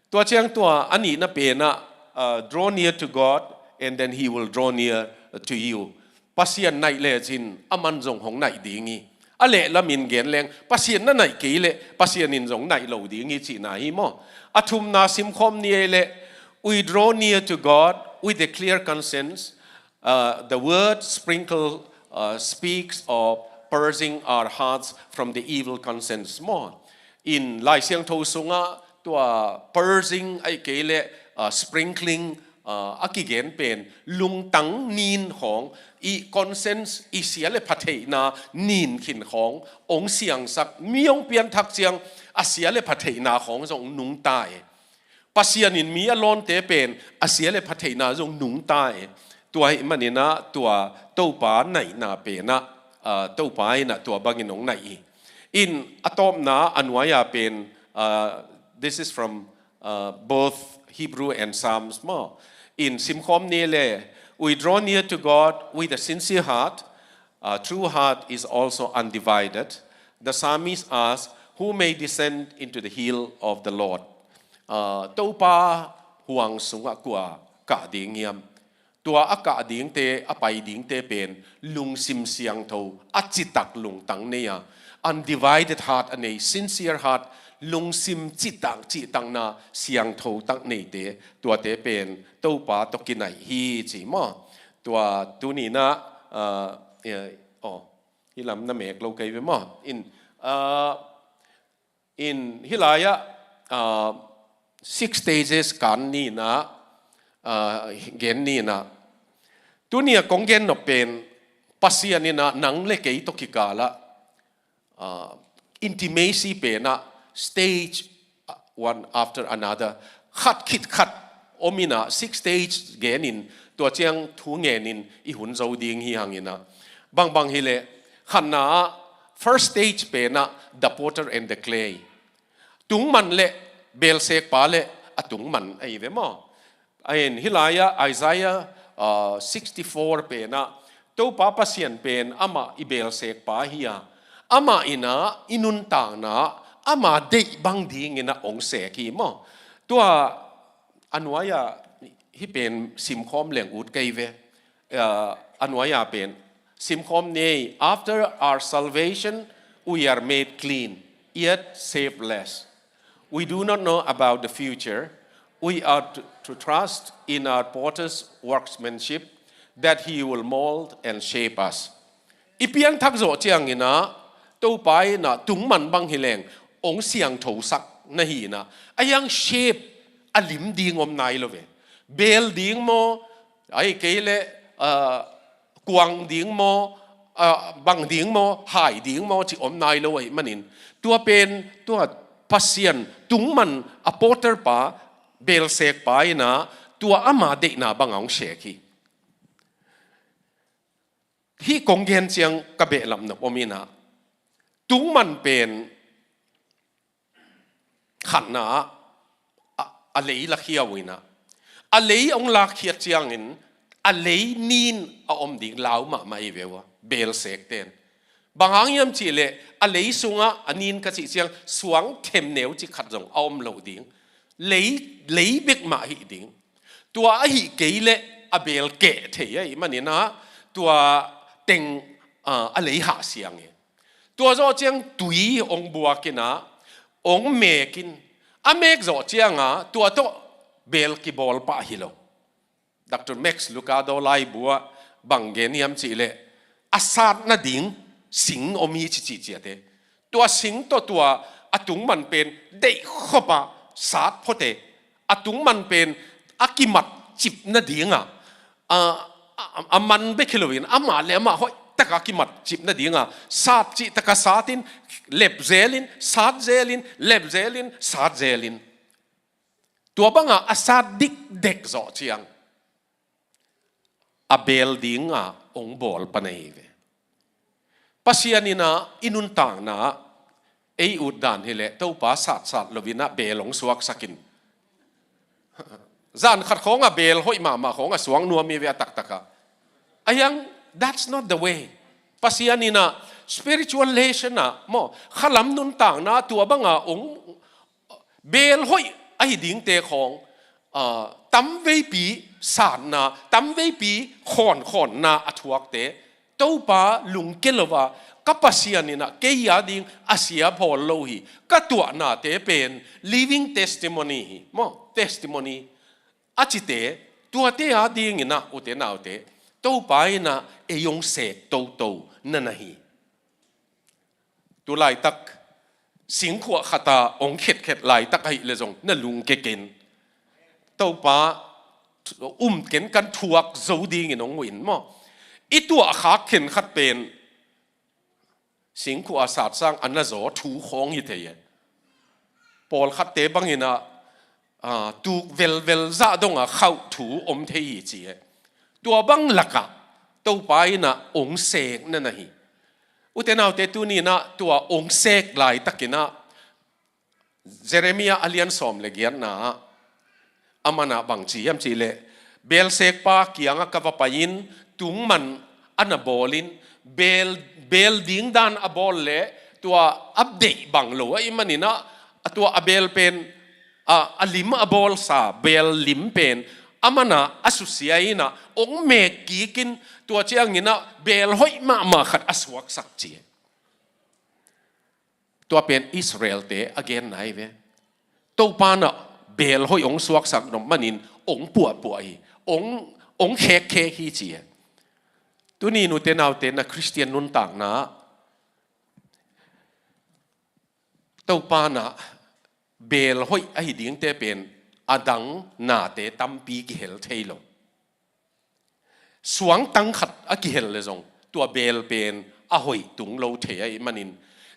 Tua ciang tua a nihna penah, ah, draw near to God, and then He will draw near to you. Pasian naih lecin aman zong hong naih ding hi. A lehlamin gen leng, Pasian na naih kei leh Pasian in zong naih lo ding hi cihna hi maw? A thumna simkhawm ni ei leh, we draw near to God with a clear conscience. Uh, the word sprinkle, uh, speaks of purging our hearts from the evil conscience maw? In Lai Siangtho sungah tua purging ahih kei leh, ah, sprinkling, ah, a kigen pen lungtang nin khawng, i conscience, i sia le pha theihna nin khin khawng hong siangsak, mi hong pianthak ciang a sia le pha theihna khawng zong nungta e. Pasian in mi a lawnte pen a sia le pha theihna zong nungta e. Tua ahih maninah tua Topa naihna penah, ah, Topa inah tua bangin hong naih hi. In a tawpna a nuai-a pen, ah, this is from, ah, both Hebrew and Psalms maw? In simkhawm ni leh, we draw near to God with a sincere heart. A true heart is also undivided. The psalmist asks, who may descend into the hill of the Lord? Ah, Topa huang sungah kua kah ding hiam? Tua a kah dingte, a pai dingte pen lungsim siangtho, a citak lungtang nei a, undivided heart a nei, sincere heart, lungsim citak, cihtakna siangtho tak neite, tuate pen Topa tawh kinaih hi ci maw? Tua tuninah, ah, eh, oh, hih lam na mek lo kei ve maw? In, ah, in hih lai-ah, ah, six stages kan ni inah, ah, gen ni inah. Tunia kong gen nop pen Pasian inah nang le kei tawh kikalah, ah, intimacy penah stage, ah, one after another. Khat khit khat om in ah, six stage gen in, tua ciang thu ngen in i hun zo ding hi hang in ah. Bangbang hi leh, khatna ah, first stage pen ah, the potter and the clay. Tungman le belsekpa le a tungman ahi ve maw. Ahin, hih lai-ah Isaiah, ah, sixty-four pen ah, Topa Pasian pen amah i belsekpa hi a, amah in ah i nuntakna ah ama deih bang ding in ah hong sek hi maw. Tua a nuai-ah hih pen simkhawm leng ut kei ve. Ah, a nuai-ah pen simkhawm ni. After our salvation, we are made clean, yet saved less. We do not know about the future. We are to, to trust in our potter's workmanship, that he will mold and shape us. I pianthak zawh ciang in ah, Topa in ah tungman bang hi leng, hong siangthosak na hi in ah, a hiang shape a lim ding om nai lo ve. Bel ding maw, ahih kei leh, ah, kuang ding maw, ah, bang ding maw, hai ding maw, ci om nai lo ahih manin. Tua pen, tua Pasian, tungman a potter pa, belsekpa in ah, tua ama deihna bang ah hong sek hi. Hih kong gen ciang ka behlap nop om in ah, tungman pen khatna ah, a, a lei lakhia uh in ah, a lei hong lakkhiat ciangin, a lei nin a om ding lau mahmah hi ve ua, belsekte'n. Bang hang hiam cih leh, a lei sungah a nin ka cih ciang, suang themneu cik khat zong a om lo ding. Lei, lei bek mah hi ding. Tua ahih kei leh a bel keh thei ahih manin ah, tua teng, ah, a lei hah siang hi. Tua zawh ciang tui hong buak in ah, hong mek in. A mek zawh ciang ah, tua tawh bel kibawl pah hi lo. Doctor Max Lucado laibu ah bang gen hiam cih leh, a sat nading sing om hi ci ci ciat e. Tua sing tawh tua a tungman pen deih khop a sat phot e. A tungman pen a kimat cip nading a, a, a, a man bek hi lo in, amah le amah hoih tak a kimat cip nading a, sat cih tak a sat in, lep zel in, sat zel in, lep zel in, sat zel in. Tua bang a a sat dikdek zawh ciang, a bel ding a hong bawl pan ahi ve. Pasian in ah i nuntakna ah ei ut dan hi leh, Topa satsat lo in ah bel hong suaksak in. Zan khat khawng a bel hoih mahmah khawng a suak nuam hi ve a taktak ah. A hiang, that's not the way. Pasian in ah spiritual lesson ah maw, khalam nuntakna tua bang a hong bel hoih ahi dingte khawng, ah, tamveipi satna, tamveipi khawnkhawnna a thuakte, Topa lungke lo a, ka Pasian in ah kei a ding a sia phawl lo hi, ka tuahnate pen living testimony hi, maw, testimony a cite, tuate a ding in ah, ute naute, Topa in ah ei hong sek toto na na hi. Tu laitak, singkhuah khat a hong khetkhet laitak ahih leh zong na lungke ken. Topa, um ken, kan thuak zo dingin hong uh in maw. I tuahkhak khenkhat pen singkhuah a sat sang a na zaw thu khawng hi thei e. Pawlkhatte bang in ah, ah, tuk velvel zah dong a khauh thu om thei hi ci e. Tua bang lak ah Topa in ah hong sek na na hi. Ute naute, tuni in ah tua hong sek laitak in ah, Jeremiah a lian sawm le giatna ah, a man ah bang ci hiam cih leh, belsekpa kiangah ka va pai in, tungman a na bawl in, bel, bel ding dan a bawl leh, tua a deih bang lo ahih manin ah, a tua a bel pen, a, a lim a bawlsa, bel lim pen, a man ah a susia in ah, hong mek kik in, tua ciangin ah bel hoih mahmah khat a suaksak ci. Tua pen Israel-te a genna hi ve. Topa in ah bel hoih hong suaksak nop manin hong puahpuah hi, hong, hong khekkhek hi ci e. Tuni nute naute, na Khristian nuntakna ah Topa in ah bel hoih ahi dingte pen a dang nate tampi kihel thei lo. Suangtang khat a kihel leh zong, tua bel pen a hoih tung lo thei ahih manin,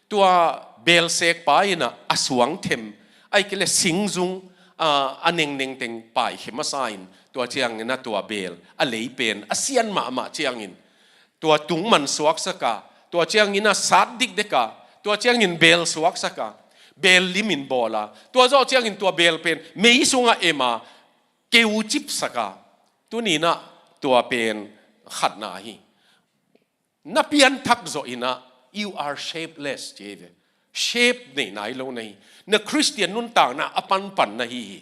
tua belsekpa in ah a suang them, ahih kei leh singzung, a, a nengneng teng paikhia masa in, tua ciangin a tua beel a lei pen a sian mahmah ciangin, tua tungman suaksak a, tua ciangin a sat dikdek a, tua ciangin beel suaksak a, beel limin bawl a, tua zawh ciangin tua beel pen mei sungah em a, keu cipsak a, tuni-in ah tua pen khatna hi. Na pianthak zawh in ah, you are shapeless, ci hi ve. Shape nei nai lo na hi. Na Khristian nuntakna a panpan na hi hi.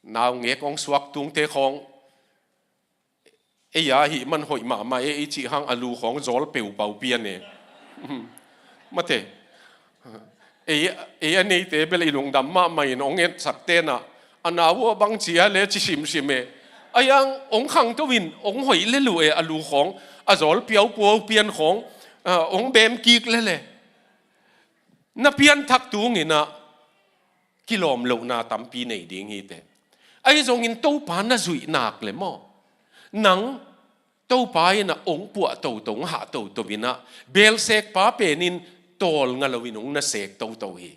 Naungek hong suak tungte khawng, ei a hih man hoih mahmah e, i cih hang a lu khawng zawl peupau pian e. Mate. Ei, ei a neite bel i lungdam mahmah in hong etsak ten ah, a nau aw bang ci a le ci simsim e. Ahi hang hong khangto in, hong hoih lel uh e, a lu khawng, a zawl piaupuau pian khawng, a, hong bem kik lel e. Na pianthak tung in ah kilawm lohna tampi nei ding hi teh. Ahi zongin Topa na zuih nak le maw, nang Topa in ah hong puah toto, hong hah toto in ah, beelsekpa pen in tawlnga lo in hong na sek toto hi.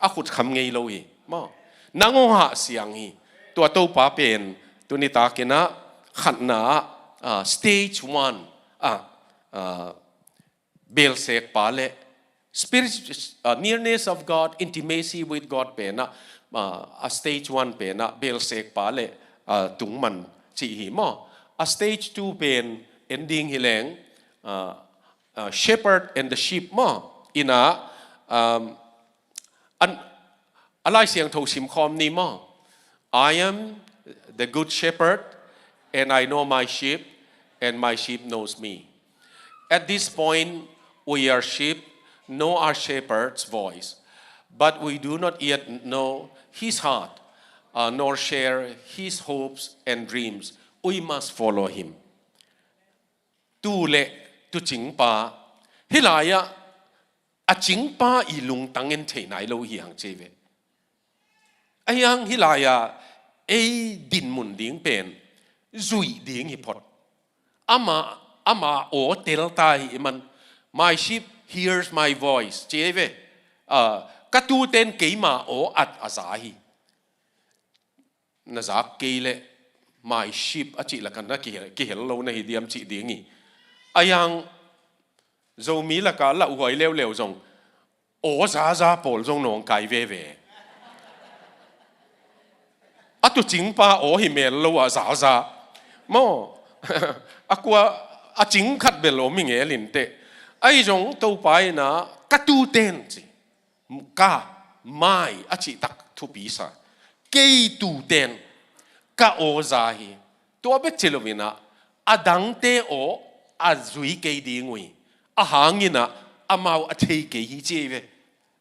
A khut kham ngei lo hi maw. Nang hong hah siang hi. Tua Topa pen tuni takin ah khatna ah, ah, stage one ah, ah, beelsekpa le spirit, uh, nearness of God, intimacy with God pen ah, uh, a stage one pen ah beelsekpa le, uh, tungman cih hi maw. A stage two pen en ding hi leng, uh, uh, shepherd and the sheep maw. In ah, um, an, a Lai Siangtho sim khawm ni maw. "I am the good shepherd, and I know my sheep, and my sheep knows me." At this point, we are sheep, know our shepherd's voice, but we do not yet know his heart, uh, nor share his hopes and dreams. We must follow him. Tu le tucingpa, hih lai-ah a cingpa i lungtang en thei nai lo hi hang ci hi ve. Ahi hang hih lai-ah ei dinmun ding pen zuih ding hi phot. Ama, ama aw tel ta hi man. "My sheep hears my voice," ci hi ve. Ah, ka tute'n keima aw at a za hi. Na zak kei leh "my sheep" a cih lakah na kihel, kihel lo na hi diam cih ding hi. Ahi hang Zomi lakah lauhuai leuleu zong aw zaza pawl zong nawngkai veve. A tucingpa aw hi mel lo a zaza maw. A kua, a cing khat bel om hi ngel in teh. Ahi zong Topa in ah ka tute'n ci. Ka, "my" a cih tak thupi sa. Kei tute'n ka aw za hi. Tua bek ci lo in ah, a dangte aw a zui kei ding uh hi. Ahi hangin ah amau a thei kei hi ci hi ve.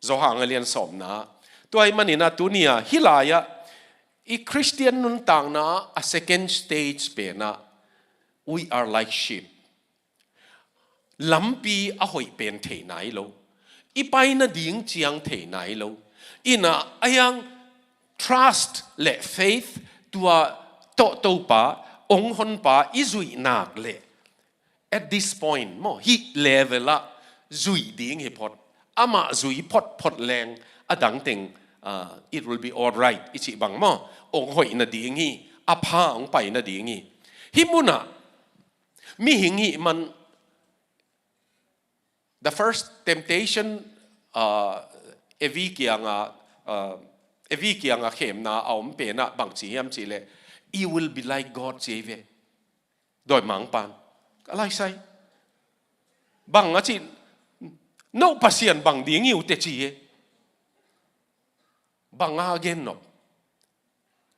Johan a lian sawmna. Tua ahih manin ah tuni-ah hih lai-ah i Khristian nuntakna a second stage pen ah, we are like sheep. Lampi a hoih pen thei nai lo. I pai nading ciang thei nai lo. In ah, ahi hang trust le faith, tua tawh Topa, hong honpa i zuih nak leh, at this point maw, hih level ah zuih ding hi phot. Amah zui photphot leng a dang teng, ah, it will be all right i cih bang maw, hong hoih nading hi, a pha hong pai nading hi. Hih munah mihing hih man, the first temptation, uh, Evi kiangah, uh, Evi kiangah khemna a om pen ah bang ci hiam cih leh, "You will be like God," ci hi ve. Dawimangpa'n, "Ka lai sai, bang a cih, no Pasian bang ding hi uh teh," ci hi. Bang a gen nop?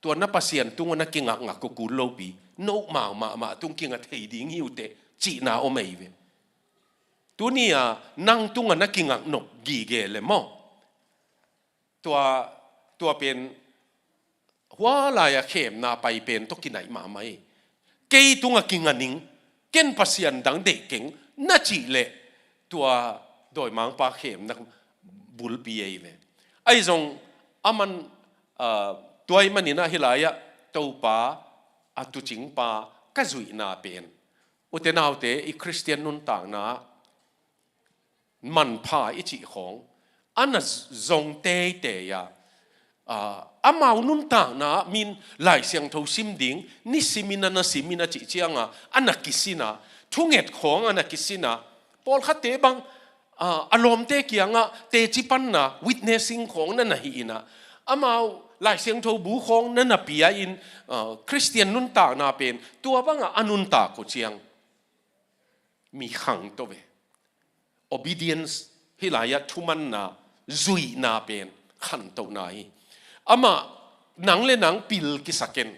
"Tua na Pasian tungah na kingakngak uh kul lopi, no mau mahmah tung kinga thei ding hi uh teh," cihna om ahi ve. Tuni-ah nang tungah na kingak nop gige le maw? Tua, tua pen hua lai-a khemna pai pen tawh kinai mahmah hi. "Kei tungah kinga ning, ken pasian dang deih keng," na cih leh tua dawimangpa khemna bulpi ahi ve. Ahi zong aman, ah, tua ahih manin ah hih lai-ah Topa, a tuucingpa ka zuihna pen, ute naute, i Khristian nuntakna manpha i cih khawng a na zong teitei a, ah, amau nuntakna min Lai Siangtho sim ding, nisimin a na simin a cih cianga a na kisin a, thunget khawng a na kisin a, pawlkhatte bang, ah, a lawmte kiangah teci panna, witnessing khawng na na hih in a, amau Lai Siangtho bu khawng na na pia in, ah, Khristian nuntakna pen tua bangah a nuntak uh ciang mi khangto ve. Obedience, hih lai-ah thumanna, zuihna pen khantohna hi. Amah nang le nang pil kisak in,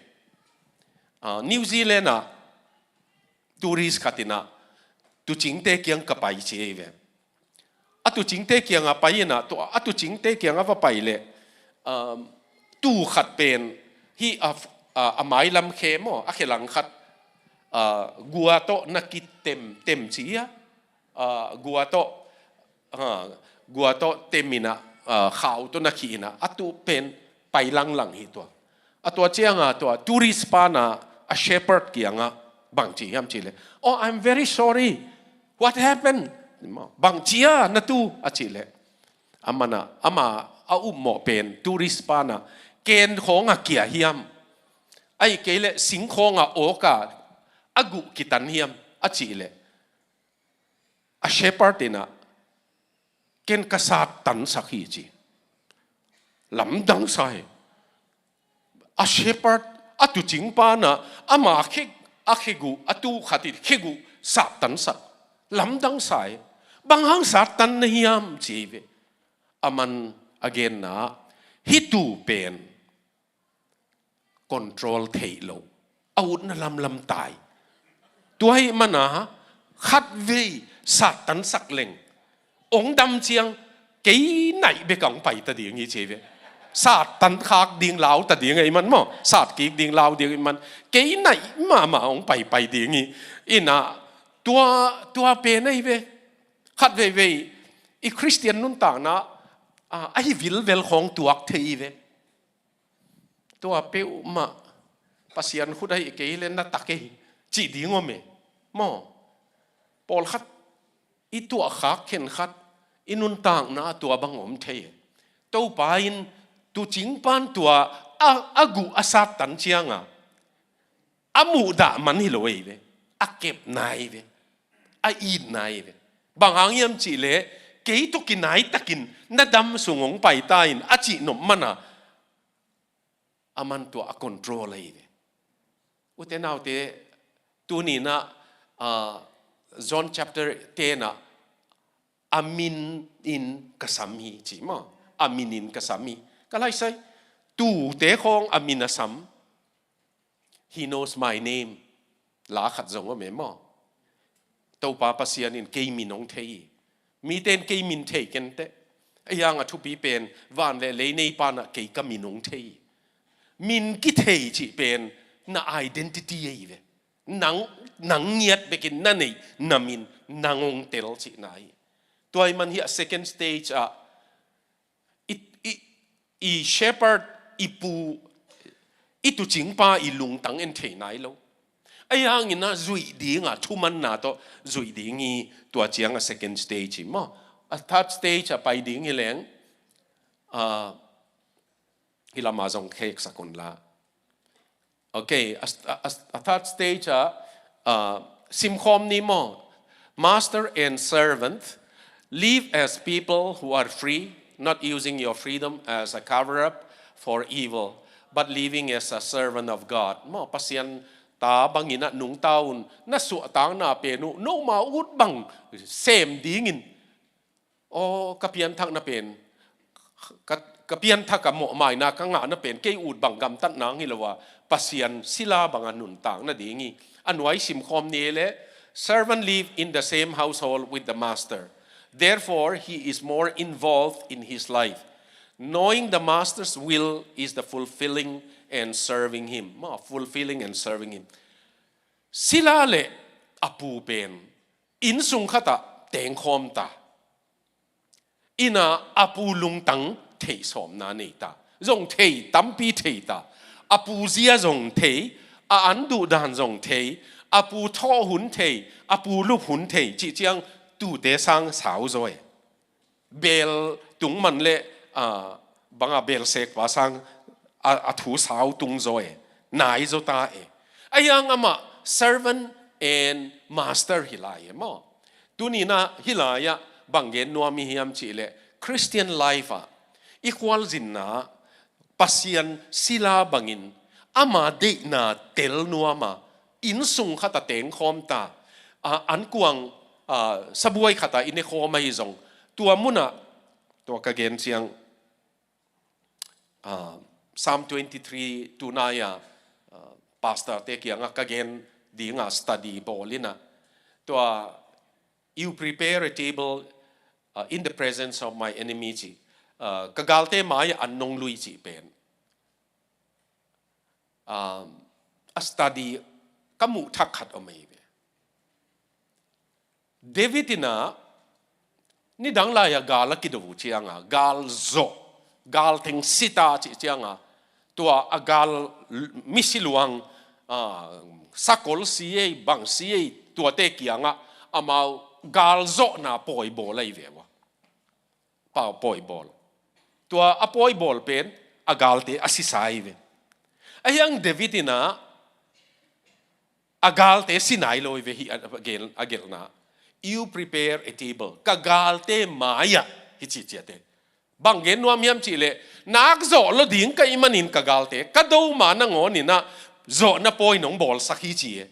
ah, New Zealand ah tourist khat in a, tuucingte kiang ka pai ci ei ve. A tuucingte kiangah pai in a, tua, a tuucingte kiangah va pai leh, um, tuu khat pen hih a, a, a mailam khe maw, a khe lang khat, ah, gua tawh na kitem, tem ci a, ah, gua tawh, ah, gua tawh tem in a, ah, khau tawh na khih in a, a tuu pen pai langlang hi tua. A tua cianga tua tourist pa na a shepherd kiangah bang ci hiam cih leh, "Oh, I'm very sorry. What happened? Bang ci a na tuu?" a cih leh, amah na, amah a upmawh pen tourist pa na, "Ken khawng a kia hiam? Ahih kei leh sing khawng a awk a, a guh kitan hiam?" a cih leh, a shepherd in a, "Ken ka sattansak hi," ci. Lamdang sa hi. A shepherd, a tuucing pa na, ama khe, a kheguh, a tuu khat in kheguh sattansak. Lamdang sa hi. "Bang hang sattan na hiam?" ci ei ve. Aman a genna, "Hih tuu pen control theih lo, a utna lamlam tai. Tua ahih mana khatvei sattansak leng, ong dam ciang kei naih bek a ong paita ding hi," ci ei ve. Sattan khak ding lau ta ding ei man maw, sat kik ding lau ding ei man, kei naih mahmah ong paipai ding hi. Ina tua, tua pen ei ve. Khatveivei i Khristian nuntakna, a, ahi vilvel khawng tuak thei ei ve. Tua peuhmah Pasian khut ahih kei leh na tak ei, cih ding om e. Maw? Pawlkhat i tuahkhak khenkhat i nuntakna tua bang om thei e. Topa in tuucing pan tua a, a guh a sattan cianga a muhdah man hi lo ei ve. A kepna ei ve. A itna ei ve. Bang hang hiam cih leh, "Kei tawh kinai takin na dam sung ong paita in," a cih nop mana aman tua a control ei ve. Ute naute, tuni na, ah, John chapter ten ah, "A min in ka sam hi," ci maw. "A min in ka sam hi." Ka lai sai, tuute khawng a min a sam. "He knows my name." La khat zong om e maw. Topa Pasian in kei min ong thei hi. Mite in kei min thei kenteh. Ahi hang a thupi pen van le lei neipa na kei ka min ong thei hi. Min kithei cih pen na identity ei ve. Nang, nang ngiat bekin na neih na min nang ong tel cihna hi. Tua ahih man hih a second stage ah i, i, i shepherd, i pu, i tuucingpa i lungtang en thei nai lo. Ahi hangin a zuih ding a, thumanna tawh zuih ding hi. Tua ciang a second stage hi maw. A third stage a pai ding hi leng, ah, hih lamah zong kheksak un la. Okay, a, a, a, a third stage ah, ah, simkhawm ni maw. "Master and servant, live as people who are free, not using your freedom as a cover-up for evil, but living as a servant of God." Maw, Pasian ta bangin a nungta un, na suahtakna pen uh nomau ut bang sem dingin, aw, ka pianthakna pen, ka, ka pianthak a mawhmaina ka ngahna pen kei ut bang gamtatna hi lo a, Pasian sila banga nuntak nading hi. A nuai simkhawm ni leh, "Servant live in the same household with the master. Therefore, he is more involved in his life. Knowing the master's will is the fulfilling and serving him." Maw, fulfilling and serving him. Sila le a pu pen innsung khatah tengkhawm ta. Ina a pu lungtang theihsawmna nei ta. Zong thei, tampi thei ta. A pu zia zong thei, a an duhdan zong thei, a pu thawh hun thei, a pu lup hun thei, cih ciang tuute sang sau zaw e. Beel tung man le, ah, banga belsek pa sang a, a thu sau tung zaw e, nai zaw ta e. Ahi hang amah servant and master hi lai e maw. Tuni-in ah hih lai-ah bang gen nuam i hiam cih leh Christian life ah i khualzinna Pasian sila bangin ama deihna tel nuam a, inn sung khat ah tengkhawm ta, a, ankuang, a, sabuai khat ah i nekhawm ahi zong, tua munah, tua ka gen ciang, a, Psalm twenty-three tunai-a, a, pastor-te kiangah ka gen dinga study bawl in ah, tua, "You prepare a table, uh, in the presence of my enemy," ci. Uh, ka galte mai-ah an nong lui cih pen, um, a study ka muh thak khat om ahi ve. David in ah nidang lai-ah gal a kido uh cianga, gal zawh, gal teng sita cih cianga, tua a gal misi luang, a, sakol si ei, bang si ei, tuate kiangah amau gal zawhna pawi bawl ahi ve ua. Pau pawi bawl. Tua a pawi bawl pen a galte a sisa ahi ve. Ahi hang David in ah a galte si nai lo hi ve hih a, a gel, a gelhna. "You prepare a table." Ka galte mai-ah hi ci ciate. Bang gen nuam hiam cih leh, nak zawh lo ding ka hih manin ka galte, ka do ma nangawn in ah zawhna pawi nong bawlsak hi ci e.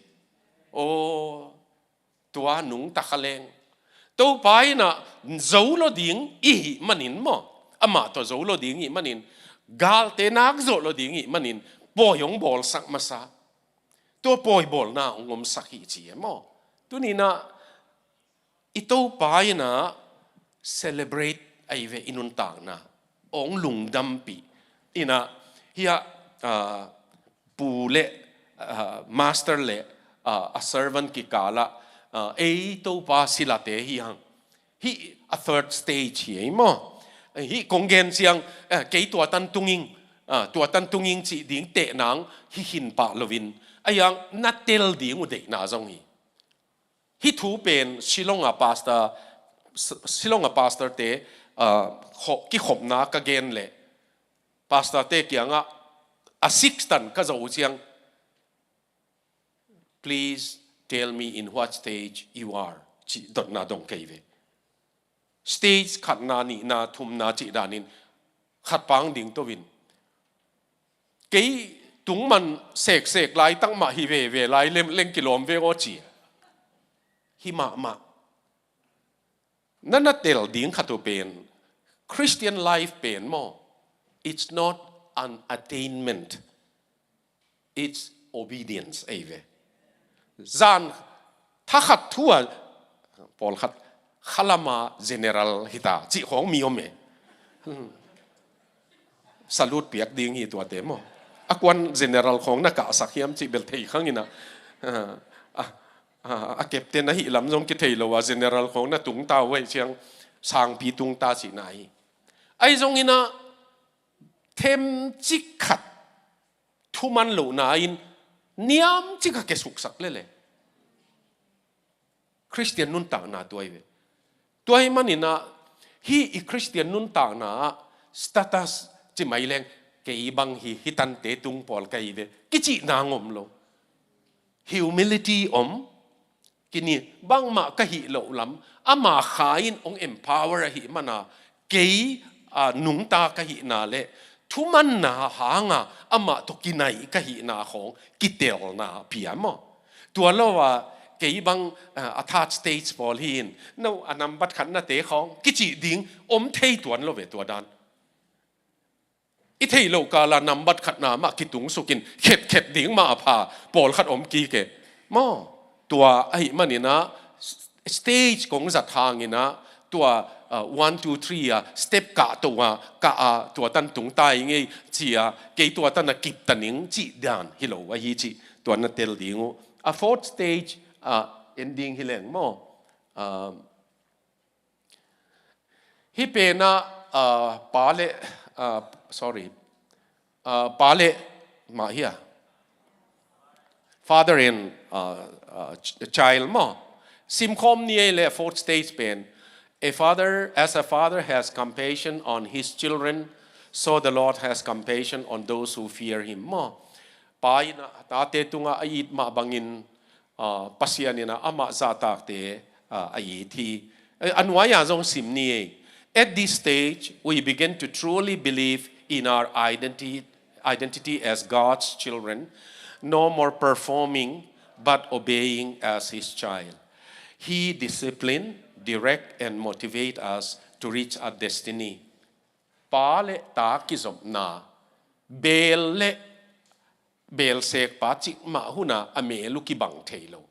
Aw, tua nungta kha leng. Topa in ah zo lo ding i hih manin maw, amah tawh zo lo ding i hih manin, galte nak zawh lo ding i hih manin, pawi hong bawlsak masa. Tua pawi bawlna hong omsak hi ci e maw. Tuni-in ah i Topa in ah celebrate ahi ve i nuntakna, hong lungdampih. In ah, hih ah, a, pu le, a, master le, a, a servant kikal ah, a, ei Topa silate hi hang. Hih a third stage hi ei maw. Hih kong gen ciang, eh, kei tua tan tung ing, ah, tua tan tung ing cih ding teh nang hi khin pah lo in. Ahi hang na tel ding uh deihna zong hi. Hih thu pen Shillong a pastor, Shillong a pastor-te, ah, kho-, kikhopna ka gen leh, pastor-te kiangah a six tan ka zo uh ciang, "Please tell me in what stage you are," ci dotna dong kei ve. Stage khatna, nihna, thumna cih danin khat pang ding to in. Kei tungman seksek laitak mah hi veve lai lem, leng kilawm ve aw ci. Hi mahmah. Na na tel ding khat uh pen, Christian life pen maw, it's not an attainment. It's obedience, ei ve. Zan thakhat thu a, pawlkhat khalama general hita cih khawng mi om e. Hmm. Salute piak ding hi tuate maw. A kuan general khawng na kahsak hiam cih bel thei khang ina. A, a, a captain ahi lam zong kithei lo a, general khawng na tungta uh ahi ciang sangpi tungta cihna hi. Ahi zong ina themcik khat thuman lohna in niamcik a kesuksak lele. Christian nuntakna tua hi ve. Tua hi maninah hih i Christian nuntakna ah status ci mai leng, kei bang hi, hih tante tung pawl ka hi ve, kicihna ngom lo. Humility om, kini bangmah ka hih loh lam, ama kha in hong empower ahih mana, kei, a, nungta ka hihna le thumanna hanga amah tawh kinaih ka hihna khawng kitelna pia maw? Tua lo a kei bang, a, a third stage pawl hi in, no a nambat khatnate khawng kicih ding om thei tuan lo ve tua dan. I theih loh kala nambat khatna mah kitungsukin khetkhet ding mah a pha pawlkhat om kik e maw? Tua ahih maninah stage kong zat hanginah tua, uh, one, two, three a step kah to a, kah a tua tan tungta i ngei ci a, kei tua tan a kip ta ning cih dan hi lo ahi cih tua na tel ding uh. A fourth stage, uh, ending hi leng maw? Uh, Hih penah, ah, pa le, ah, sorry, ah, pa le mah hi a, father and, ah, ah, ch-, child maw? Simkhawm ni ei le fourth stage pen. A father, as a father has compassion on his children, So the Lord has compassion on those who fear him. Maw, pa in a tate tungah a it mah bangin, ah, Pasian in a amah zahtakte, ah, a it hi. Eh, a nuai-ah zong sim ni ei. At this stage, we begin to truly believe in our identity, identity as God's children, no more performing but obeying as his child. He discipline, direct, and motivate us to reach our destiny. Pa le ta kizopna, beel le beelsekpa cikmah hunah a mel uh kibang thei lo.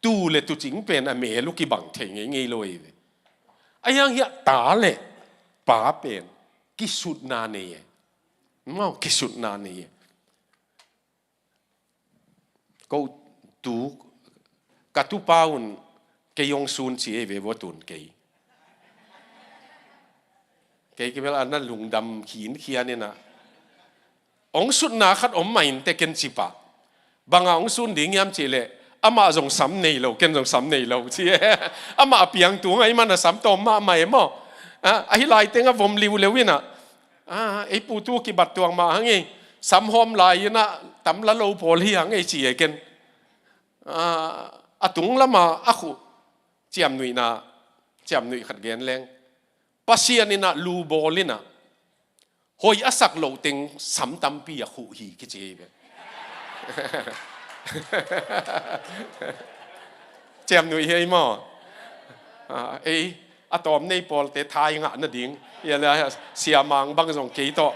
Tu le tuucing pen a mel uh kibang thei ngeingei lo ei ve. A hiang hiah ta le pa pen kisutna nei e. Maw, kisutna nei e. Ko tu, ka tupa un kei hong sun ci ei ve vua tun kei. Kei kibel a na lungdam khinkhian in a, hong sutna khat om mah in teh ken ci pah. Bang a hong sun ding hiam cih leh, amah zong sam nei lo, ken zong sam nei lo ci e. Amah a piang tung ahih man a sam tawm mahmah e maw. Ah, ahi lai teng a vom liuleu in a, ah, ei pu tu kibat tuang mah hang ei, sam hawm lai in a tam la lo pawl hi hang ei ci e ken. Ah, a tung lamah a khuh ciamnuihna, ciamnuih khat gen leng. Pasian in a lu bawl in a, hoih a sak loh teng sam tampi a khuh hi kici hi ve. Ciamnuih hi ei maw. Ah, ei, a tawm nei pawlte thai ngah nading. Ia le, siamang bang zong kei tawh.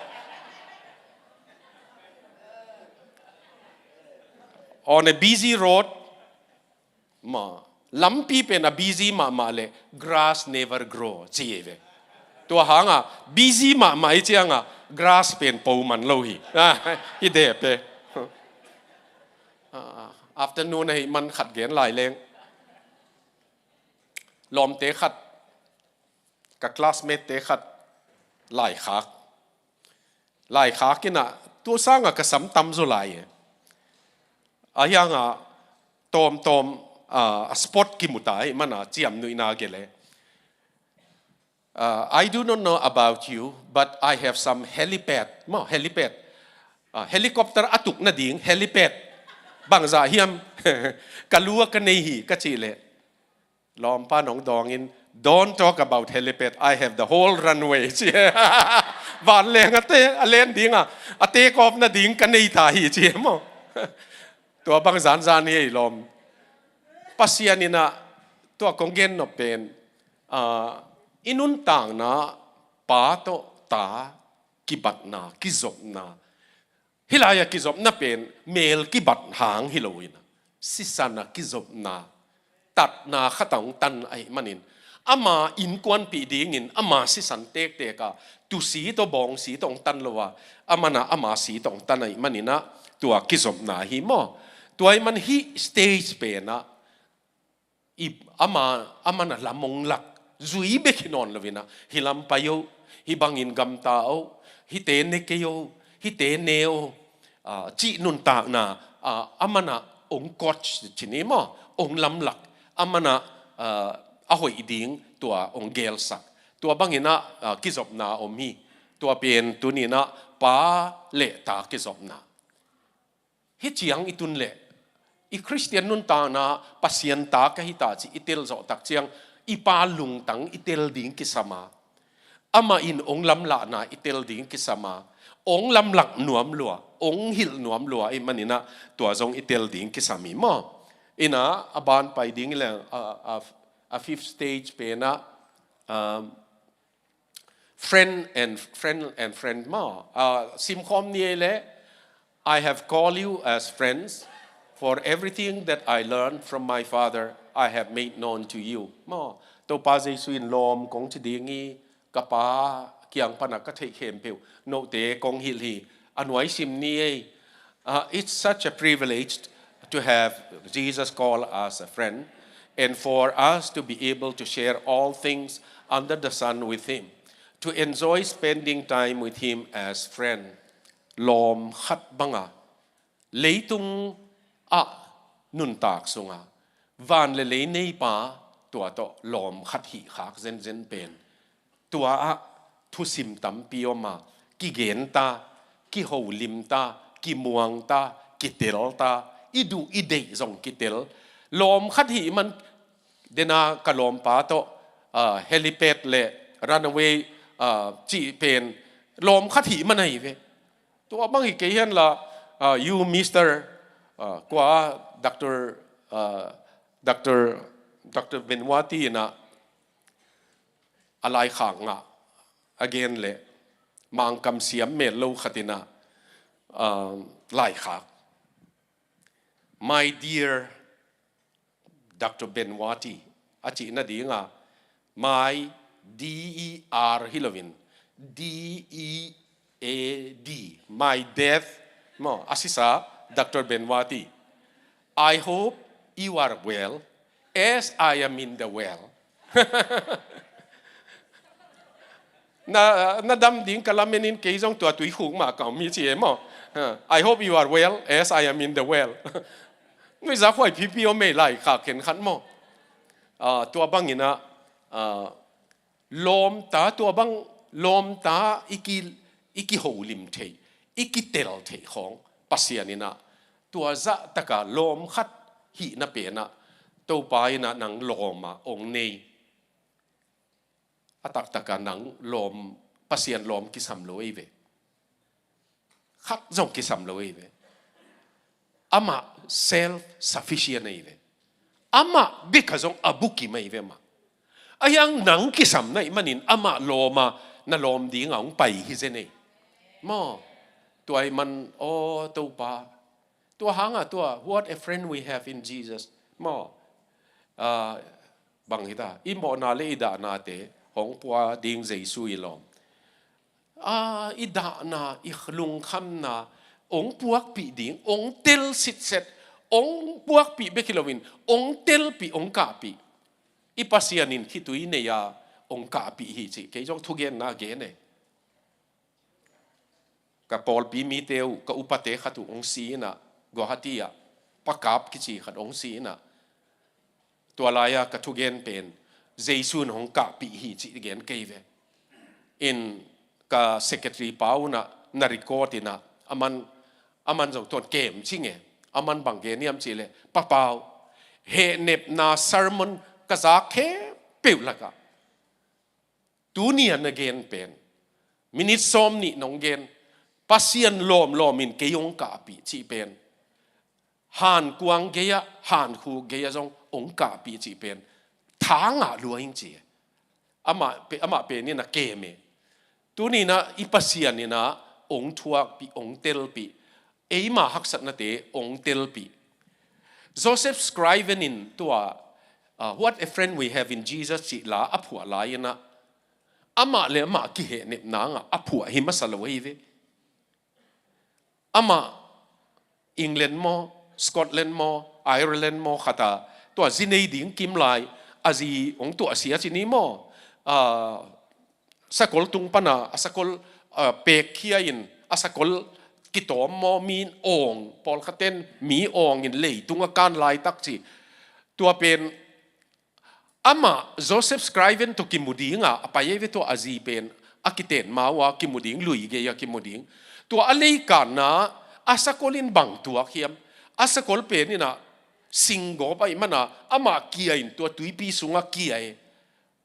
On a busy road, maw, lampi pen a busy mahmah le, grass never grow ci ei ve. Tua hanga busy mahmah i cianga grass pen po man lo hi. Ah, hi dep e. Ah, afternoon ahih man khat gen lai leng. Lawmte khat, ka classmate-te khat laikhak. Laikhak in a, tua sanga ka sam tam zaw lai e. A hianga tawmtawm, ah, a spot kimu ta ahih man a ciamnuihna gelh e. Ah, "I do not know about you, but I have some helipad." Maw, helipad. Ah, helicopter a tuk nading helipad. Bangzah hiam? Ka lu ah ka nei hi ka cih leh, lawmpa in hong dawng in, "Don't talk about helipad, I have the whole runway," ci e. Vanleng a te, a len ding a, a take off nading ka nei ta hi ci e maw. Tua bang zanzan hi ei lawm. Pasian in a, tua kong gen nop pen, ah, i nuntakna pa tawh ta kibatna, kizopna. Hih lai-ah kizopna pen mel kibat hang hi lo in a, sisan a kizopna, tatna khat a hong tan ahih manin, ama innkuanpih dingin ama sisan tektek a, tusi tawh bawngsi tawh hong tan lo a, a man a ama si tawh hong tan ahih manin a, tua kizopna hi maw. Tua ahih man hih stage pen a, i, ama, a man a lam hong lak zui bek hi nawn lo in a, hih lam pai o, hih bangin gamta o, hihte ne kei o, hihte ne o, ah, cih nuntakna, ah, a man a hong coach ci ni maw, hong lamlak, a man a, ah, a hoih ding tua hong gelsak. Tua bangin a, ah, kizopna om hi. Tua pen tuni in a pa le ta kizopna. Hih ciang i tun leh, i Khristian nuntakna Pasian ta ka hi ta cih i tel zawh tak ciang, i pa lungtang i tel ding kisam a, amah in hong lamlahna i tel ding kisam a, hong lamlak nuam lua, hong hilh nuam lua ahih manin a, tua zong i tel ding kisam hi maw. In a, a ban pai ding hi leng, a, a, a fifth stage pen a, um, friend and, friend and friend maw. Ah, simkhawm ni ei leh, "I have called you as friends, for everything that I learned from my Father, I have made known to you." Maw, Topa Jesu in lawm kong ci ding hi, ka Pa kiang pan a ka theih khempeuh note kong hilh hi. A nuai sim ni ei. Uh, it's such a privilege to have Jesus call us a friend and for us to be able to share all things under the sun with him, to enjoy spending time with him as friend. Lawm khat bang a, leitung ah nuntak sung a, van le lei neipa tua tawh lawm khat hih khak zenzen pen, tua ah thusim tampi om a, kigen ta, kiholim ta, kimuang ta, kitel ta, i duh i deih zong kitel. Lawm khat hih man, dena ka lawmpa tawh, ah, helipad le runaway, ah, cih pen lawm khat hih man ahi ve. Tua bang hi kei hen la, ah, you mister, ah, kua doctor, ah, doctor, doctor Benwati in ah a laikhak ngah a gen le Mangkam siam mel lo khat in ah, ah, laikhak. My dear Doctor Benwati, a cih nading a, my D E R hi loin, D E A D, my death, maw, a sisa, Doctor Benwati. I hope you are well, as I am in the well. Na, na dam ding ka lamen in kei zong tua tuikhuk mah ka om hi ci e maw. Ah, I hope you are well as I am in the well. Nui za khuai pipi om ei lai kha khen khat maw. Ah, tua bangin ah, ah, lawmta, tua bang lawmta i ki, i kiholim thei, i kitel thei khawng Pasian in ah, tua zah taka lawm khat hihna pen ah, Topa in ah nang lawm ah ong nei. A taktak a nang lawm, Pasian lawm kisam lo ei ve. Khat zong kisam lo ei ve. Amah self-sufficient ei ve. Amah bek a zong a bukim ei ve mah. A hiang nang kisam na ih manin amah lawm a na lawm ding a hong pai hi zen ei. Maw, tua ih man, aw Topa, tua hang a tua, what a friend we have in Jesus. Maw, ah, bang hita, i mawhna le i dahnate hong pua ding Jesu i lawm. Ah, i dahna, i lungkhamna hong puakpih ding, hong tel sitset, hong puakpih bek hi loin hong telpih, hong kahpih. I Pasian in khitui nei a hong kahpih hi cih kei zong thugenna gen e. Ka pawlpi mite uh, ka upate khat uh hong si in ah, Guwahati ah, Pa Kap kici khat hong si in ah. Tua lai-a ka thugen pen Jesu in hong kahpih hi cih gen kei ve. In ka secretary pa un ah na record in ah, aman, aman zong tuan kem cing e. Aman bang gen hiam cih leh, Pa Pau, hehnepna sermon ka zak khempeuh lakah tuni a na gen pen, minit sawm nih nong gen, Pasian lawmlawm in kei hong kahpih cih pen, hankuang gei-ah, hankhuk gei-ah zong hong kahpih cih pen, tha ngah lua ing ci. Amah pe-, amah pen in a kem e. Tuni in ah i Pasian in ah hong thuakpih, hong telpih, eima haksatnate hong telpih. Joseph Scriven in tua, ah, What a Friend We Have in Jesus cih la a phuah lai-in ah, amah le amah kihehnepna ngah a phuah hi masa lo ahi ve. Amah England maw, Scotland maw, Ireland maw khat a, tua zi nei ding kim lai, a zi hong tuahsia ci ni maw, ah, sakol tung pana a sakol, ah, pekkhia in a sakol kitawm maw, mi in awng, pawlkhaten mi awng in leitung a kan laitak ci. Tua pen amah Joseph Scriven tawh kimu ding a, a pai ei ve tua a zi pen, a kiten ma uh a kimu ding, lui gei a kimu ding. Tua a leikanna a sakol in bang tuak hiam, a sakol pen in ah singgawp ahih man a, amah kia in tua tuipi sungah kia e.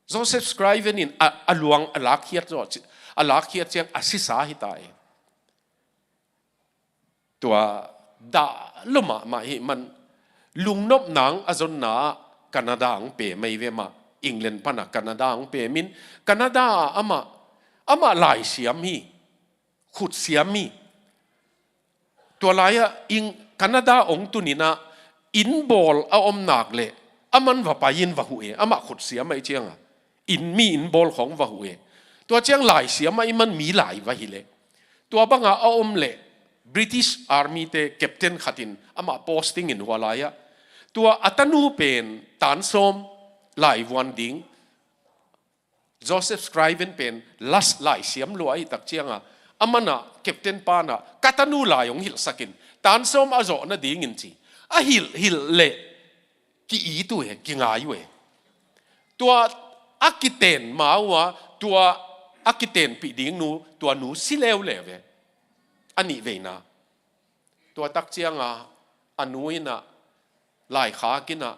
Joseph Scriven in a, a luang a lakkhiat zawh ci-, a lakkhiat ciang a sisa hi ta e. Tua dah lua mahmah ahih man, lungnop nang a zonna ah Canada hong pem ei ve mah, England pana Canada hong pem in, Canada ah amah, amah laisiam hi, khutsiam hi. Tua lai-ah ing Canada hong tun in ah, inn bawl a om nak leh, aman va pai in va huh e, amah khutsiam ahih ciangah, inn, mi inn bawl khawng va huh e. Tua ciang laisiam ahih man mi lai va hi leh, tua banga a om leh, British Army te captain khat in amah posting in hua lai-ah, tua a tanu pen tan sawm laivuan ding, Joseph Scriven pen las laisiam lua ahih tak ciangah, aman ah captain pan ah, ka tanu lai hong hilhsak in, tan sawm a zawh nadingin ci. A hilh, hilh leh ki-it uh e, kingai uh e. Tua a kiten ma uh a, tua a kitenpih ding nu, tua nu si leuleu ve. A nih veina. Tua tak cianga a nu inah laikhak inah,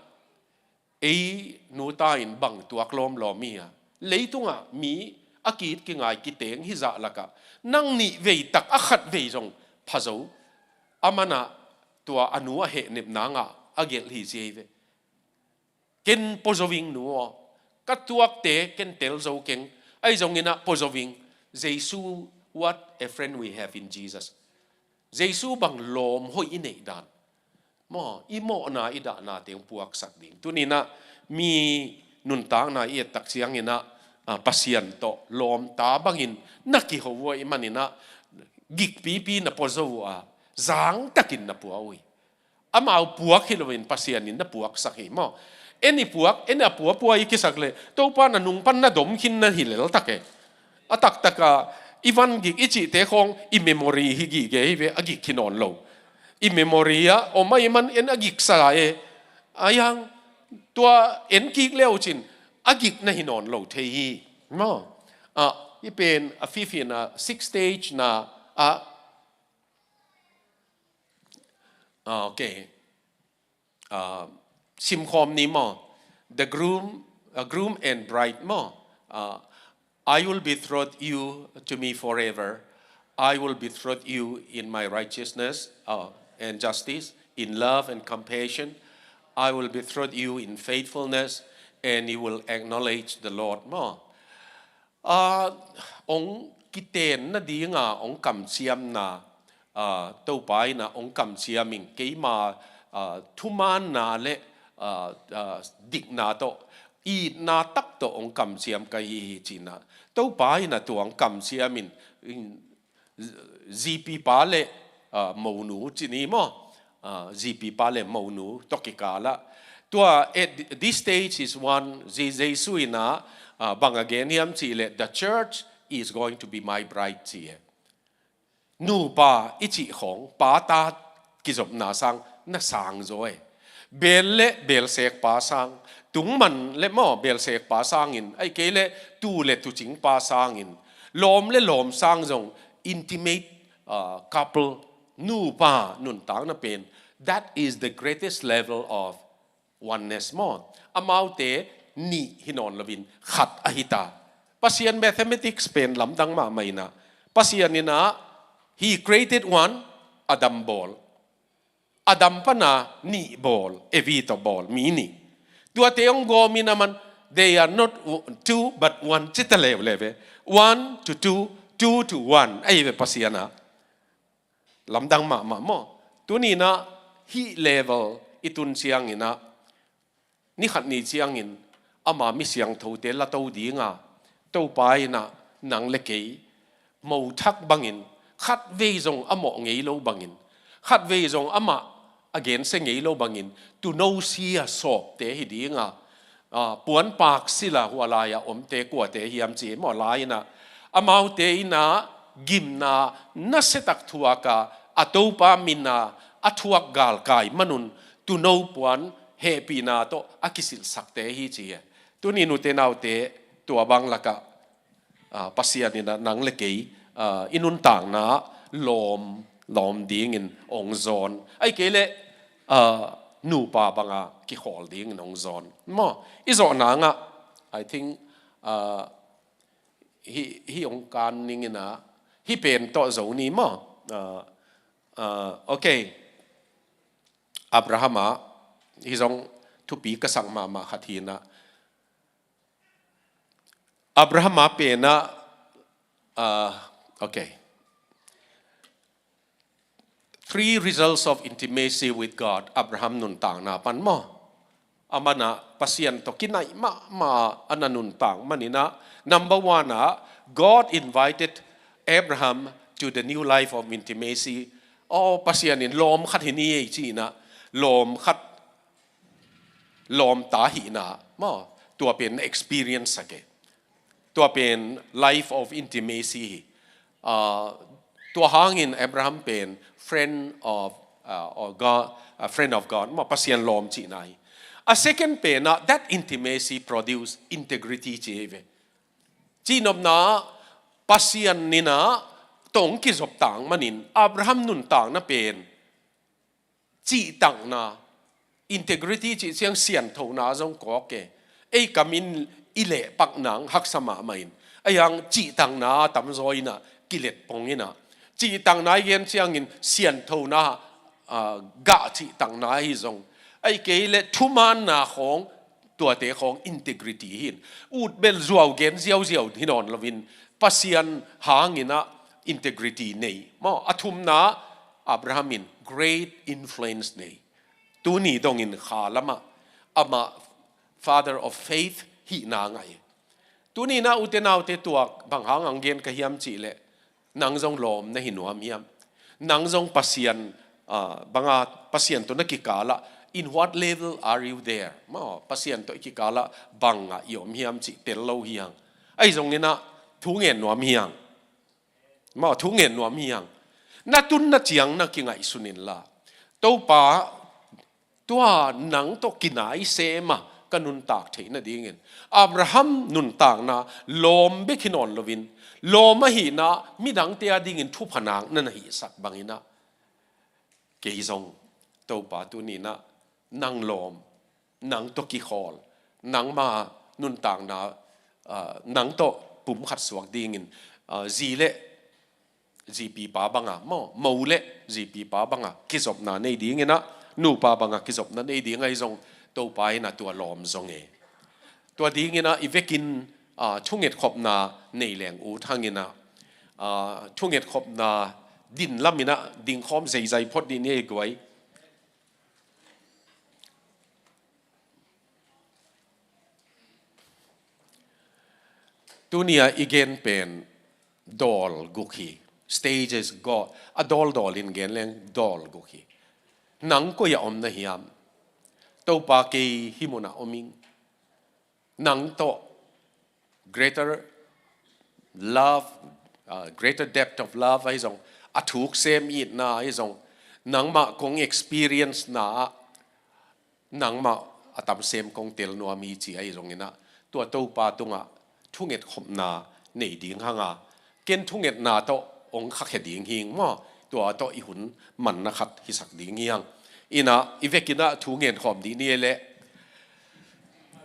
ei nuta in bang tuak lawmlawm hi a, leitungah mi a ki-it kingai kiteng hizah lakah nang nih vei tak a khat vei zong pha zo. Amanah tua a nu a hehnep nangah a gelh hi ci hi ve. Ken pua zo ing nu aw, ka tuakte ken tel zo keng. Ahi zonginah pua zo ing. Jesu, what a friend we have in Jesus. Jesu bang lawm hoih i neih dan maw, i mawhna i dahnate hong puaksak ding. Tuninah mi nuntakna i ettak cianginah, ah, Pasian tawh lawmta bangin na kiho uh ahih maninah gikpipi na pua zo uh a, zangtakin na pua uh hi. Amau puak hi loin Pasian in na puaksak hi maw. En i puak, en a puapua i kisak leh Topa na nung pan na dom khin na hi leltak e. A taktaka i van gik i cihte khawng i memory hi gige hi ve, a gik hi nawn lo. I memory ah om ahih man en a giksa e. A yang tua en kik leucin a gik na hi nawn lo thei hi maw. Ah, i pen a fifin a six stage na ah, ah, okay. Uh, simkhawm ni maw. The groom, uh, groom and bride maw. Uh, I will betroth you to me forever. I will betroth you in my righteousness, uh, and justice, in love and compassion. I will betroth you in faithfulness, and you will acknowledge the Lord maw. Ah, ong kiten nadinga ong kamciamna, ah, Topa inah ong kamciam ing, keima, ah, thumaanna le, ah, ah, dikna tawh, itna tak tawh ong kamciam ka hi hi cinah Topa inah tua ong kamciam in, in zipipa le, ah, monu cini maw. Ah, zipipa le monu tawh kikalah. Tua at this stage is one, Je-, Jesu inah, ah, bang a gen hiam cihleh, the church is going to be my bride ci e. Nupa i cih khawng, pa ta kizopna sang na sang zaw e. Beel le beelsekpa sang, tungman le maw beelsekpa sangin, ahih kei le tu le tucingpa sangin, lawm le lawm sang zong intimate, uh, couple, nupa nuntakna pen, that is the greatest level of oneness maw. Amaute nih hi nawn loin khat ahi ta. Pasian mathematics pen lamdang mahmah inah, Pasian inah, he created one, Adam bawl. Adam pana nih bawl, Evi tawh bawl, mi nih. Tuate hong gawmin aman, they are not w-, two but one ci ta leuleu ve. One to two, two to one ahi ve Pasian ah. Lamdang mahmah maw. Tuninah hih level i tun cianginah, ni khat ni ciangin ama mi siangthote lato dinga, Topa inah nang le kei mothak bangin, khatvei zong a mawh ngei lo bangin, khatvei zong amah a gensia ngei lo bangin, tuuno si a sawpte hi dinga, ah, puanpak sila hua lai-a omte kuate hiam ci maw lai inah, amaute inah gimna nasiatak thuaka, a Topa mina a thuak galkai manun, tuuno puan hehpihna tawh a kisilhsakte hi ci hi. Tuni nute naute, tua bang lakah, ah, Pasian inah nang le kei, ah, i nuntakna lawm, lawm dingin ong zawn. Ahih kei le, ah, nupa banga kikhawl dingin ong zawn maw. I zawh nangah, I think, ah, hih, hih ong kan ning inah, hih pen tawh zo ni maw. Ah, ah, okay. Abraham ah, hih zong thupi ka sak mahmah khat hi inah. Abraham ah pen ah, ah, okay. Three results of intimacy with God. Abraham nuntakna pan maw. Amanah Pasian tawh kinaih mahmah a na nuntak maninah, number one ah, God invited Abraham to the new life of intimacy. Oh, Pasian in lawm khat hi ni ei ci inah, lawm khat, lawmta hihna maw, tua pen na experience sak e. Tua pen life of intimacy hi. Ah, tua hangin Abraham pen friend of, ah, or God, a friend of God maw, Pasian lawm cihna hi. A second pen ah, that intimacy produce integrity ci hi ve. Cihnopna, Pasian in ah tawh hong kizop tak manin Abraham nuntakna pen cihtakna, integrity cih ciang sianthona zong kawk e. Ei kam in i lehpak nang haksa mahmah in, a hiang cihtakna a tamzaw in ah kilet pong in ah, cihtakna i gen ciangin sianthona, ah, gah cihtakna ahi zong, ahih kei leh thumaanna khawng, tuate khawng integrity hi in. Ut bel zuau gen ziauziau hi nawn loin, Pasian hangin ah integrity nei. Maw, a thumna, Abraham in great influence nei. Tuni dongin kha lamah amah father of faith hihna ngah hi. Tuni in ah ute naute, tua bang hang ang gen ka hiam cih leh, nang zong lawm na hi nuam hiam? Nang zong Pasian, ah, banga Pasian tawh na kikal ah, in what level are you there? Maw, Pasian tawh i kikal ah bangah i om hiam cih tel lo hi hang. Ahi zongin ah thu ngen nuam hi hang. Maw, thu ngen nuam hi hang. Na tunna ciang na kingaihsun inla, Topa, tua nang tawh kinai sem a ka nuntak theih nadingin, Abraham nuntakna lawm bek hi nawn loin, lawm ahihna midangte adingin thupha nakna na hihsak bangin ah, kei zong, Topa, tuni in ah nang lawm, nang tawh kikhawl, nangma nuntakna, ah, nang tawh pumkhat suak dingin, ah, zi le zipipa banga, maw, mo le zipipa banga kizopna nei dingin ah, nupa banga kizopna nei ding ahi zong, Topa in ah tua lawm zong e. Tua dingin ah i vekin, ah, thungetkhopna nei leng ut hangin ah, ah, thungetkhopna din lamin ah dingkhawm zeizai phot dih ni ei guai. Tuni a i gen pen dawl guk hi. Stages, go, a dawldawl in gen leng dawl guk hi. Nang koi ah om na hiam? Topa, kei hih munah om ing. Nang tawh greater love, uh, greater depth of love ahi zong, a thuk sem itna ahi zong, nangmah kong experience na ah, nangmah a tam sem kong tel nuam hi ci ahi zongin ah, tua Topa tungah thungetkhopna nei ding hanga, ken thungetna tawh hong khakhia ding hing maw, tua tawh i hun manna khat hisak ding hi hang. In ah i vekin ah thu ngen khawm dih ni e leh,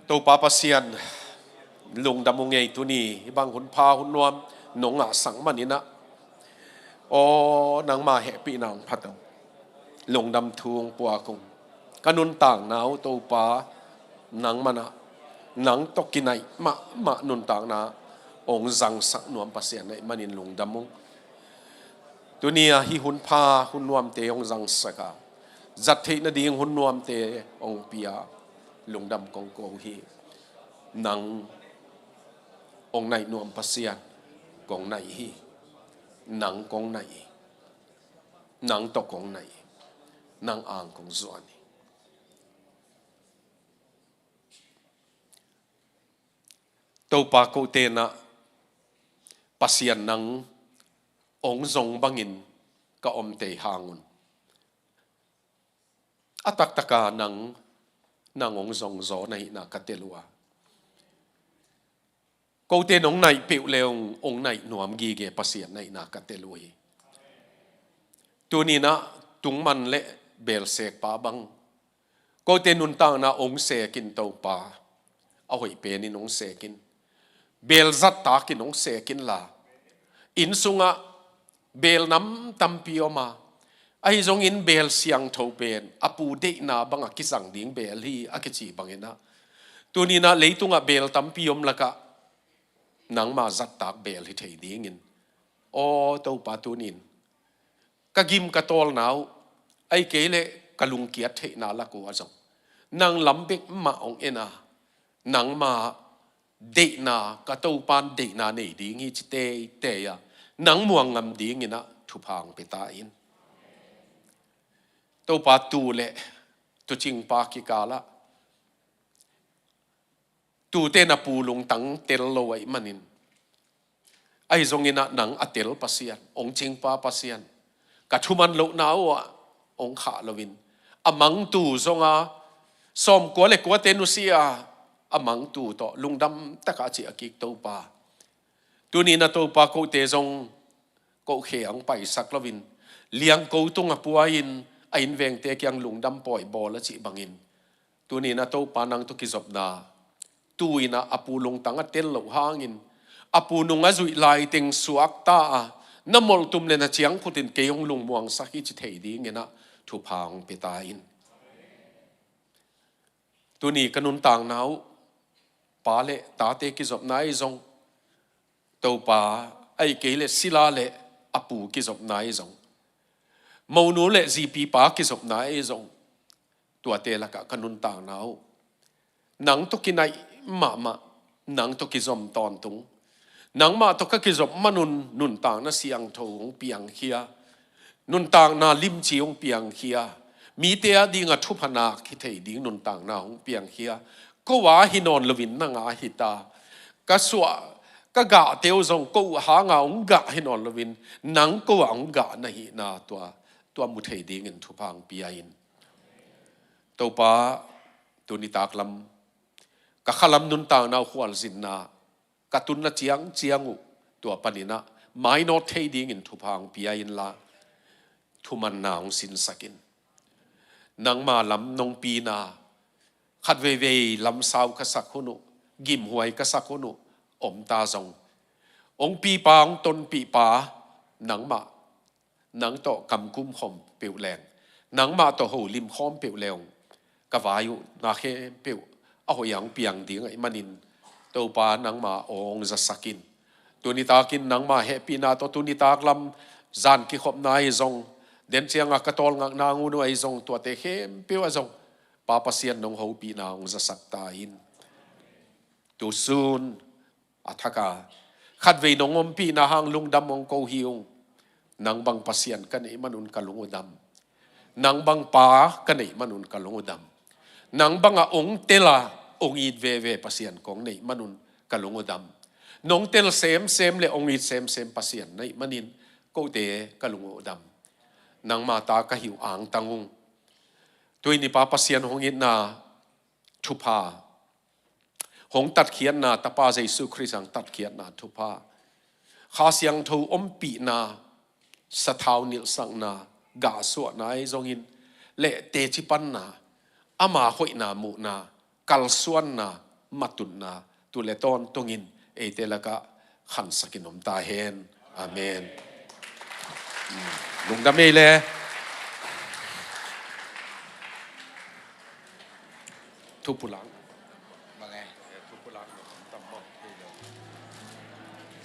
Topa Pasian, lungdam ung ei, tuni hih bang hun pha hun nuam nong ngahsak manin ah, aw, nangma hehpihna hong phat ung. Lungdam thu hong puak ung. Ka nuntakna uh Topa, nangman ah, nang tawh kinaih mahmah nuntakna hong zangsak nuam Pasian na hih manin lungdam ung. Tuni a hih hun pha hun nuamte hong zangsak a, zat theih nading hun nuamte hong pia, lungdam kong ko hi. Nang hong naih nuam Pasian kong naih hi. Nang kong naih hi. Nang tawh kong naih hi. Nang ang kong zuan hi. Topa, kote in ah Pasian nang hong zong bangin ka om tei hang un, a taktaka nang, nang hong zong zaw na hihna ka tel uh a, kote nong naih peuh le hong, hong naih nuam gige Pasian na hihna ka tel uh hi. Tuni in ah tungman le belsekpa bang, kote nuntakna hong sekin Topa, a hoih penin hong sekin, beel zat takin hong sekin la, inn sungah beel nam tampi om a, ahi zongin beel siangtho pen a pu deihna bangah kizang ding beel hi a kici bangin ah, tuni in ah leitungah beel tampi om lakah nangma zat tak beel hi thei dingin, aw Topa, tuni in ka gim ka tawlna uh, ahih kei leh ka lungkiat theihna lak uh ah zong, nang lam bek mah hong en a, nangma deihna, ka Topa'n deihna nei ding hi ci teitei a, nang muang ngam dingin ah thupha hong pia ta in. Topa, tu le tuucingpa kikal ah tuute na pu lungtang tel lo ahih manin, ahi zongin ah nang a tel Pasian, hong cingpa Pasian, ka thuman lohna uh ah hong khah loin, a mangtu zong a, sawmkua le kuate nusia a mangtu tawh lungdam takah a ciah kik Topa, Tuni-in ah Topa, kote zong ko khe hong paisak loin, liangko tungah pua-in a innvengte kiang lungdam pawi bawl a cih bangin, tuni-in ah Topa, nang tawh kizopna, tu-in ah a pu lungtang a tel loh hangin, a pu nung a zuih laiteng suakta a, na molhtum le na ciangkhutin kei hong lungmuangsak hi ci thei dingin ah thupha hong pia ta in. Tuni ka nuntakna uh, pa le tate kizopna ahi zong, Topa, ahih kei leh sila le a pu kizopna ahi zong, monu le zipipa kizopna ahi zong, tuate lakah ka nuntakna uh, nang tawh kinaih mahmah, nang tawh kizom tawntung, nangmah tawh ka kizop manun nuntakna siangtho hong piangkhia, nuntakna limci hong piangkhia, mite a dingah thupha nak hi thei ding nuntakna hong piangkhia. Ko a hi nawn loin nang a hi ta. Ka suah, ka gahte uh zong ko uh hanga hong gah hi nawn loin, nang ko ah hong gah na hihna tua, tua mu thei dingin thupha hong pia in. Topa, tuni taklam ka khalam nuntakna uh khualzinna ka tunna ciangciang uh, tua panin ah mainawt thei dingin thupha hong pia inla, thumanna hong sinsak in. Nangma lam nong pina, khatveivei lamsau ka sak hun uh, gimhuai ka sak hun uh om ta zong, hong pipa, hong tonpihpa, nangmah, nang tawh kamkum khawm peuh leng, nangmah tawh holim khawm peuh leng, ka vai uh na khempeuh a hoih a hong piang ding ahih manin, Topa, nangma aw hong zasak in. Tuni takin nangma hehpihna tawh tuni taklam zan kikhopna ahi zong, den ciangah ka tawlngakna ngun uh ahi zong, tuate khempeuh ah zong Pa Pasian nong hopihna hong zasak ta in. Tusun a thaka khatvei nong ompihna hang lungdam hong ko hi ung. Nang bang Pasian ka neih manun ka lung uh dam. Nang bang Pa ka neih manun ka lung uh dam. Nang bangah hong tel a hong it veve Pasian kong neih manun ka lung uh dam. Nong tel semsem le hong it semsem Pasian neih manin kote ka lung uh dam. Nangma ta ka hi uh angtang ung. Tuni Pa Pasian hong itna thupha, hong tatkhiatna, Tapa Jesu Khrist hong tatkhiatna thupha, Kha Siangtho ompihna, sathau nilhsakna, gahsuahna ahi zongin, le tecipanna, ama hoihna muhna, kalsuanna, matutna, tu le tawntungin eite lakah khansakin om ta hen. Amen. Lungdam ei le. Thupulak. Bang e? Thupulak tam mawk thei lo.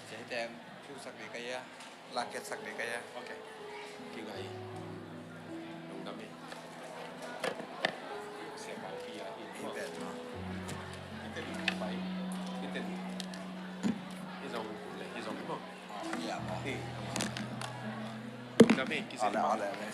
Cei teng, thu sak ding ka hia? Laket sak ding ka hia? Ok. Kingai. Lungdam ei. Sia ka pi a in. Iten. Iten pai. Iten. Izong le, izong mo. Lungdam ei, kisin. Ole, ole, ole.